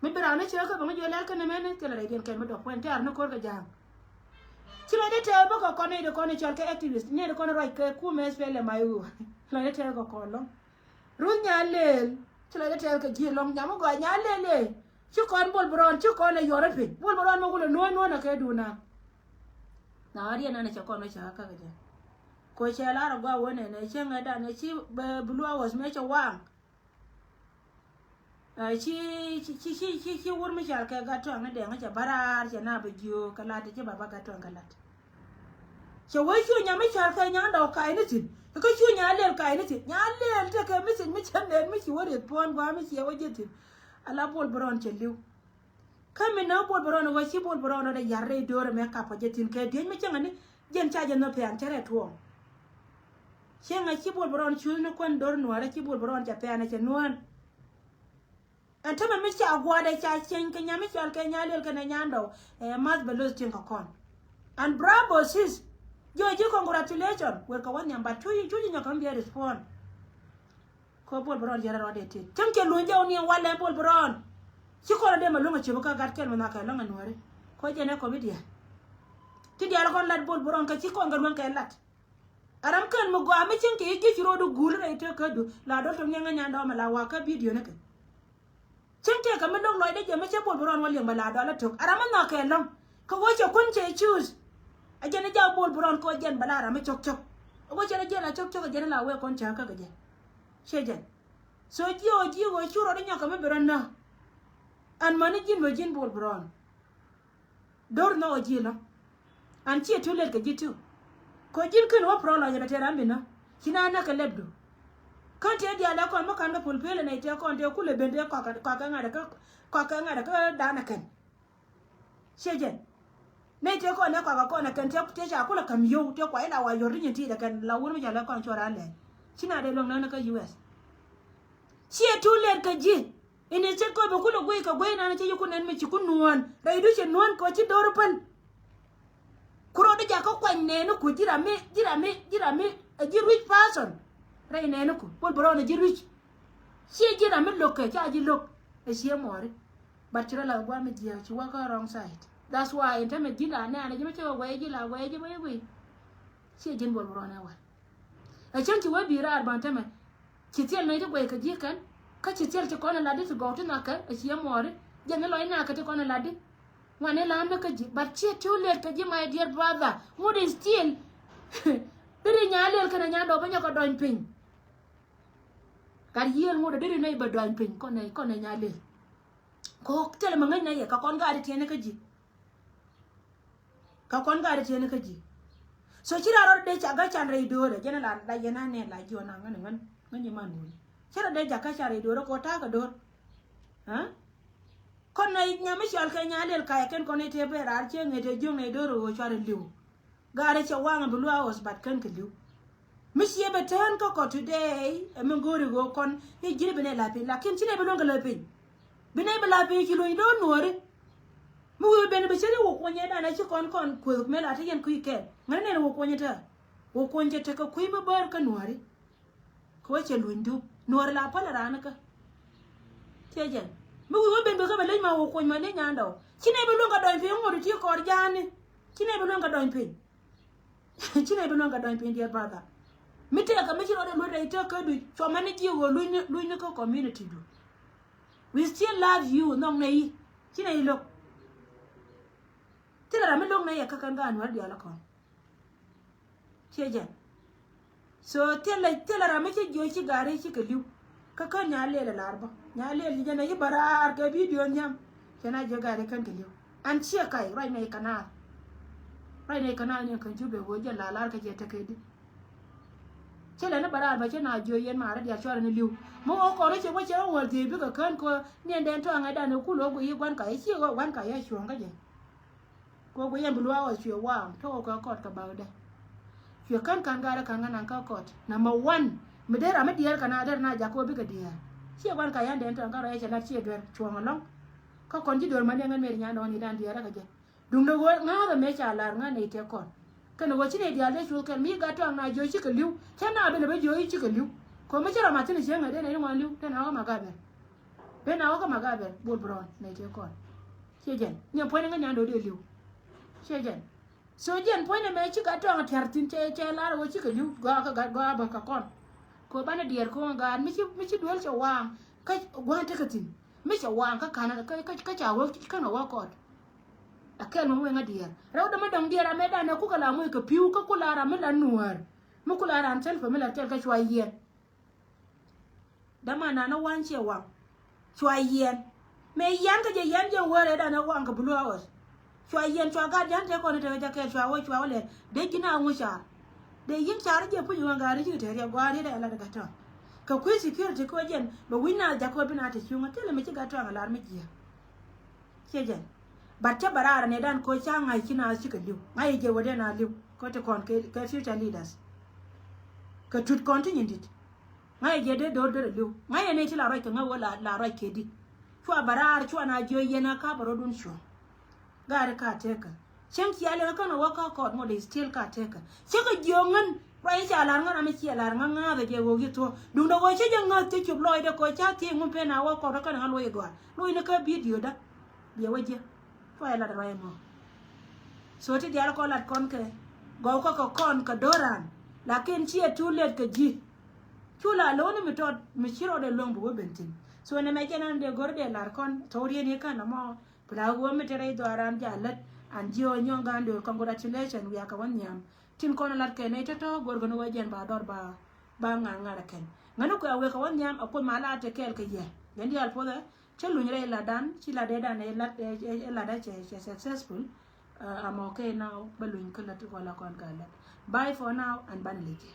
Mi bi raan ni ciɛ kä bä ŋä jiɔ lɛl kä ni mɛn thilɛ rɛydiɛn kɛɛl mi dɔk puɔ̱nydä ti ar ni ko̱r kɛ ja̱a̱ŋ. Ci lɔcdɛ tɛɛr bä kɛ kɔn nɛy di kɔn i̱ cɔl kɛ activist nɛy di kɔn i̱ ruac kɛ kumɛ spɛl ɛ may wu. Lɔcdɛ tɛɛr kɛ kɔn lɔŋ. Ruth Nyalel ci lɔcdɛ tɛɛr kɛ ji̱ lɔŋ nyam i̱ gɔaa Nyalel ëë. Ci kɔn Bol Brown ci kɔn ɛ yuɔr ɛ piny Bol Brown mɛ wulɛ nuɔ̱ɔ̱n nuɔ̱ɔ̱n ɛ kɛ duun na. Na ɣän riɛn ɛn ɛ cɛ kɔn wä cɛ ɣä käk ɛ jɛ. Ko cɛ lar ɛ gɔaa wä nɛn ɛ cɛ ŋɛ dan ɛ ci bɛ Blue House mɛ cɛ waŋ. Ɛ ci ci ci ci ci wur mi cal kɛ gat tɔŋ ni dɛŋ cɛ bä raar cɛ na bɛ jiök kɛ lat ci baba gat tɔŋ kɛ lat. Cɛ wee cu nyam mi cal kɛ nyan dɔk kac ni thi̱n. Kä cu Nyalel kac ni thi̱n Nyalel tekɛ mi thi̱n mi cɛ nɛn mi ci wä rieth puɔ̱n gua mi ciɛ wä ji̱ thi̱n. Ala Bol Brown cɛ li̱w. Kä mi nä Bol Brown wä ci Bol Brown rɔ dɛ yar rɛy do̱rɛ mɛ kapɔ jɛ thi̱n kɛ diec mi cäŋɛ ni jɛn ca jɛ nhɔ pɛn cɛ rɛ tuɔɔŋ. Cäŋɛ ci Bol Brown cuth ni kuän do̱r nuɔrɛ ci Bol Brown cɛ pɛn cɛ nuɔ̱n. Ɛn tämɛ mi ca gua̱dɛ ca cieŋ kɛ nyam mi cɔal kɛ Nyalel kɛnɛ Nyandɔw. Ɛ math bɛ loth cieŋ kɛ kɔn. And bravo sis. Jiɔ ji̱ congratulation wër kɛ wä nhiam but cu cu ji̱ nyɔk kɛ mi biɛ respond. Kɔ Bol Brown jɛ rɛ rɔɔdɛ tit cäŋ cɛ luny jɛ wä ni walɛ Bol Brown. Ci kɔn a dee ma luŋ a cep kä gat kɛl ma nhɔakɛ lɔŋ a nuɔri. Kɔ jɛ nɛ comedian. Ti diaal kɔn lat Bol Brown kɛ ci kɔn kɛ luäŋ kɛ lat. A ram kɛn mi gɔaa mi cieŋ kɛ i̱ ji̱ ci ro̱o̱du guul rɛy tëë kädu la dɔl tɔŋ niɛŋ a Nyandɔw mɛ la wakä bidio ni kɛ. Cieŋ tëëkä mi lo̱k lɔcdä jɛ mi cä Bol Brown wä liɛŋ bɛ la dɔl a tök a ram mi nhɔakɛ lɔ̱ŋ. Kɛ ɣöö cɛ kuän cɛ cuus. A jɛn i̱ jak Bol Brown kɛ ɣöö jɛn bɛ la ram mi cɔk cɔk. A ɣöö cɛ la jɛn la cɔk cɔk a jɛn i̱ la wee kɔn cä kä kɛ jɛ. Ciɛ jɛn. So jiɛ ɣöö ji̱ ɣöö cu rɔɔdä nyɔk kɛ mi bi rɔ nä. Ɛn mäni ji̱n bɛ ji̱n Bol Brown. Do̱r nhɔk ɛ ji̱ lɔ. An ciɛ too late kɛ ji̱ too. Kɔ ji̱n ken wä pro lɔcɛ bɛ tɛ ram bi nɔ. Ci na näk kɛ lɛpdu. Kä tëë diaal dee kɔn mi ka̱n kä pul pelɛ nɛy tëë kɔn tëë kulɛ ben tëë kɔakɛ, kɔakɛ ŋa̱t kä, kɔakɛ ŋa̱t kä danɛ kɛn. Ciɛ jɛn. Nɛy tëë kɔn tëë kɔakɛ kɔn ɛ kɛn tëë, tëë ca kulɛ ka̱m yio̱w tëë kua ila wa yɔr ti nyin ti dɛ kɛn la wur mi ca lɛ kɔn cuɔr a lɛn. Ci na dee luäŋ nä ni kä U S. Ciɛ too late kɛ ji̱. Inɛ ce̱tkɛ bɛ kulɛ guiy kɛ guiy nan cɛ yi ku nɛn mi ci ku nuɔ̱ɔ̱n. Rɛydu cɛ nuɔ̱ɔ̱n kɛ ci do̱r päl. Ku rɔɔdɛ jakä kuany nɛɛni ku ji̱ ram mi, ji̱ ram mi, ji̱ ram mi, ɛ ji̱ rich person. Rɛy nɛɛni ku Bol Bärɔn ɛ ji̱ rich. Ciɛ ji̱ ram mi lo̱k kɛ ca ji̱ lo̱k. Ɛ ciɛ muɔri. But ci rɔ la guam mi jiääk ci wakä wrong side. That's why in tämɛ ji̱ la nɛɛni ji̱ mi cɛ wä guɛy ji̱ la guɛy ji̱ mi guiy. Ciɛ ji̱n Bol Bärɔn ɛ wal. Ɛ cäŋ ci wee bi̱i̱ raar bäŋ tämɛ. Ci thil nɛy ti guɛy kä ji̱ kɛn. Kä ci thil ti kɔn ɛ latdi ti gɔw ti nhɔakɛ ɛ ci ɛ muɔɔri. Jɛn ni lɔc nakä ti kɔn ɛ latdi. Ŋuani la̱a̱m ni kä ji̱. But ciɛ too late kä ji̱, my dear brother. Ŋut is still. Deri Nyalel kɛnɛ Nyandɔw bä nyɔk kɛ dɔny piny. Gat yiëël ŋut deri nɛy bɛ dɔny piny kɔn nɛy, kɔn nɛy Nyalel. Kɔ thilɛ mi ŋäc nɛy yɛ kä kɔn gat ti tiɛni kä ji̱. Kä kɔn gat ti tiɛni kä ji̱. So ci raa rɔɔdɛ dee ca gat can rɛy do̱rɛ jɛn la, la yɛn anɛ la jiɔn a ŋän ŋän ŋän ji̱ man wuni. Ci rɔɔdɛ dee ca gat can rɛy do̱rɛ kɔ ta̱a̱ kɛ do̱r. Ɛ? Kɔn nɛy nyam mi cɔal kɛ Nyalel kayɛ kɛn kɔn i̱ tëë ben raar ciɛ ŋet ɛ jiöŋ nɛy do̱rɛ ɣöö cuarɛ li̱w. Gaari cɛ waŋ bi luaak ɣɔs bat kän kɛ li̱w. Mi ciɛ bɛ tään kä kɔ today ɛ mi go̱o̱ri ɣöö kɔn i̱ ji̱n bi nɛy la̱th piny lakin ci nɛy bi luäŋ kɛ la̱th piny. Bi nɛy bi la̱th piny ci luny do̱r nuɔ̱ɔ̱ri. Mi wi̱i̱ ben bi cä ri wä kuɔnyɛ danɛ ci kɔn kɔn kueth mëë la te yɛn kui̱ kɛɛl ŋäni nɛn wä kuɔnyɛ tää. Wä kuɔny cɛ tekɛ kui̱ mi bäär kä nuɔ̱ɔ̱ri. Kɛ wä cɛ luny dup nuɔ̱ɔ̱ri la päl raan kä. Tiɛ jɛn mi wi̱i̱ wä ben bi kä bɛ leny ma wä kuɔny ma leny Nyandɔw ci nɛy bi luäŋ kɛ dɔny piny ŋot ti kɔr ja̱a̱ni. Ci nɛy bi luäŋ kɛ dɔny piny. Ci nɛy bi luäŋ kɛ dɔny piny, dear brother. Mi tëëkä mi ci rɔɔdɛ luet rɛy tëëkä du cuɔmɛ ni ji̱ ɣöö luny ni, luny ni kä community du. We still love you nhɔk nɛy. Ci nɛy lo̱k. Thilɛ ram mi lo̱k nɛy yɛ kä kɛn gaat Nuäär diaal kɔn. Ciɛ jɛn. So thilɛ, thilɛ ram mi ci jiöc ci gaari ci kɛ li̱w. Kä kän Nyalel ɛ lar bä. Nyalel ci jɛn ɛ yi bä raar kɛ video nhiam. Cɛ na jiök gaari kän kɛ li̱w. An ciɛ kay ruac nɛy kɛ naar. Ruac nɛy kɛ naar ni ɛn kän cu bɛ ɣöö jɛn la lar kɛ jɛ tekɛ di. Ci lɛ ni bä raar bä ci na jiöc yɛn maarä diaal cuarɛ ni li̱w. Mi ɣöö kɔn ci wä cɛ wä wäl dhiec bikɛ kän kɛ ni ɛn dɛn tɔ̱ aŋɛ dan ɛ kul ɣöö guiy yi gua̱n kay ɛ ci ɣöö gua̱n kay ɛ cuɔ̱ŋ kä jɛ. Kɛ ɣöö guiy yɛn bi luaak ɣɔs cuɛ waam tɔ̱ ɣöö kɛ kɔt kɛ bäkdɛ. Cuɛ kän ka̱n gaarɛ ka̱n ŋän naŋ kä kɔt. Number one, mi dee ram mi diɛɛr kɛ na dee na jak kɛ ɣöö bikɛ diɛɛr. Ciɛ gua̱n ka yan dɛn tɔ̱ ŋän rɔyɛ cɛ lat ciɛ duer cuɔ̱ŋ ɛlɔ̱ŋ. Kä kɔn ji̱ duer mäni ŋän mëë di nyan dɔ̱ŋ ni dan diɛɛrä kɛ jɛ. Duundɛ ɣöö ŋa̱a̱thɛ mëë ca lar ŋän nɛy tëë kɔn. Kɛnɛ ɣöö ci nɛy diaal dee cuɔ̱th kɛn mi gat tɔ̱a̱ŋ na jiöc cikɛ li̱w. Cä na ben ɛ bä jiöc cikɛ li̱w. Kɛ ɣöö mi ci ram a thi̱n cieŋ ɛ dee nɛy ni ŋuan li̱w dee na ɣä ma gat bɛr. Dee na ɣä kä ma gat bɛr Bol Bärɔn nɛy tëë kɔn. Ciɛ jɛn. Nyɛ puɔ̱ny ni ŋän nyan dɔ̱ŋ dee li̱w. Ciɛ jɛn. So jɛn puɔ̱nydɛ mɛ ci gat tɔ̱a̱ŋ tia̱r thi̱n cɛ, cɛ lar ɣöö cikɛ li̱w gɔaa kä gat gɔaa bä kä kɔn. Kɛ ɣöö banɛ diɛɛr kɛ ɣöö gaat mi ci, mi ci duel cɛ waaŋ kä gua̱a̱n tekɛ thi̱n. Mi cɛ waaŋ kä ka̱n kä, kä, kä ca wä känɛ wä kɔt. Ɛ kɛl mi wee ŋä diɛɛr rɛw dämɛ dɔ̱ŋ diɛɛr amɛ danɛ kukɛ la moc kɛ pi̱w kä ku la ram mi la nuäär. Mi ku la ram thil pɛ mi la kɛl kä cua yiɛn. Dämanan ni wa̱a̱n ciɛ waŋ. Cua yiɛn. Mëë yian kä jɛ yian jɛ wä rɛɛdan ni waŋ kɛ blue house. Cua yiɛn cua gat yan te kɔn te jɛ kɛɛl cua wä cua wä lɛ. Dee ji̱n a ŋu car. Dee yi̱n car jɛ puc waŋ gat ri ji̱ te riɛk gɔaa riet a lat gat tɔ̱. Kɛ kui̱ security kɛ wä jɛn bɛ wi̱c na jak kɛ wä bi na te cuŋä thilɛ mi ci gat tɔ̱ aŋ lar mi jiɛ. Ciɛ jɛn. But cä bɛ raar nɛy dan kɛ ca ŋa̱c ci na cikɛ li̱w. Ŋa̱c jɛ wä dee na li̱w. Kɛ ti kɔn kɛ, kɛ future leaders. Kɛ tut kɔn ti nyin dit. Ŋa̱cɛ jɛ dee do̱r do̱r ɛ li̱w. Ŋa̱cɛ nɛy ti la ruac kɛ ŋa̱c wee la, la ruac kɛ di. Cua bɛ raar cua na jiö yɛn a ka bɛ rɔ̱dun cuɔ̱ŋ. Gaari ka tekä. Cäŋ cia liɛŋ känɛ wä ka kɔt ŋot is still ka tekä. Cä kɛ jiö ŋän ruac ca lar ŋän ram mi cia lar ŋä ŋa̱a̱th ɛ jɛ ɣöö yi thuɔ̱k. Duundɛ ɣöö cä jɛ ŋäth ti cop lɔcdɛ kɛ ca thiec ŋun pen a wä kɔt kä känɛ ŋä luɔc ɛ gɔaa. Luɔcni kä video da. Biɛ wä jiɛ. Cua yɛ lat ruac ɛmɔ. So ti diaal kɔn lat kɔn kɛ gɔw kä kɛ kɔn kɛ do̱ran. Lakin ciɛ too late kɛ ji̱. Cu la lo̱ni mi tɔt mi ci rɔɔdɛ lo̱ŋ bi wä ben thi̱n. So nɛ mɛ jɛn an dee go̱r dee lar kɔn thok rieni kän ɛmɔ. Bi la wä mi te rɛy dhɔaaran ja lät an jiɛ ɔ nyɔŋ gan döör. Congratulation wiakɛ wä nhiam. Tin kɔn lat kɛ nɛy tɔ̱tɔ̱ go̱r gɔni wä jɛn ba dhɔr ba, ba ŋa̱r ŋa̱r ɛ kɛn. Ŋäni kuɛ a wekɛ wä nhiam a kuoth ma la te kɛɛl kɛ yɛ. Yɛn diaal puɔthɛ. Cä luny rɛy latdan ci latdɛ dan ɛ lat, ɛ, ɛ, ɛ latdä cɛ, cɛ successful. Uh, I'm okay now. Bä luny kä lät kɔla kɔn ka lät. Bye for now and banɛ lɛ jɛ.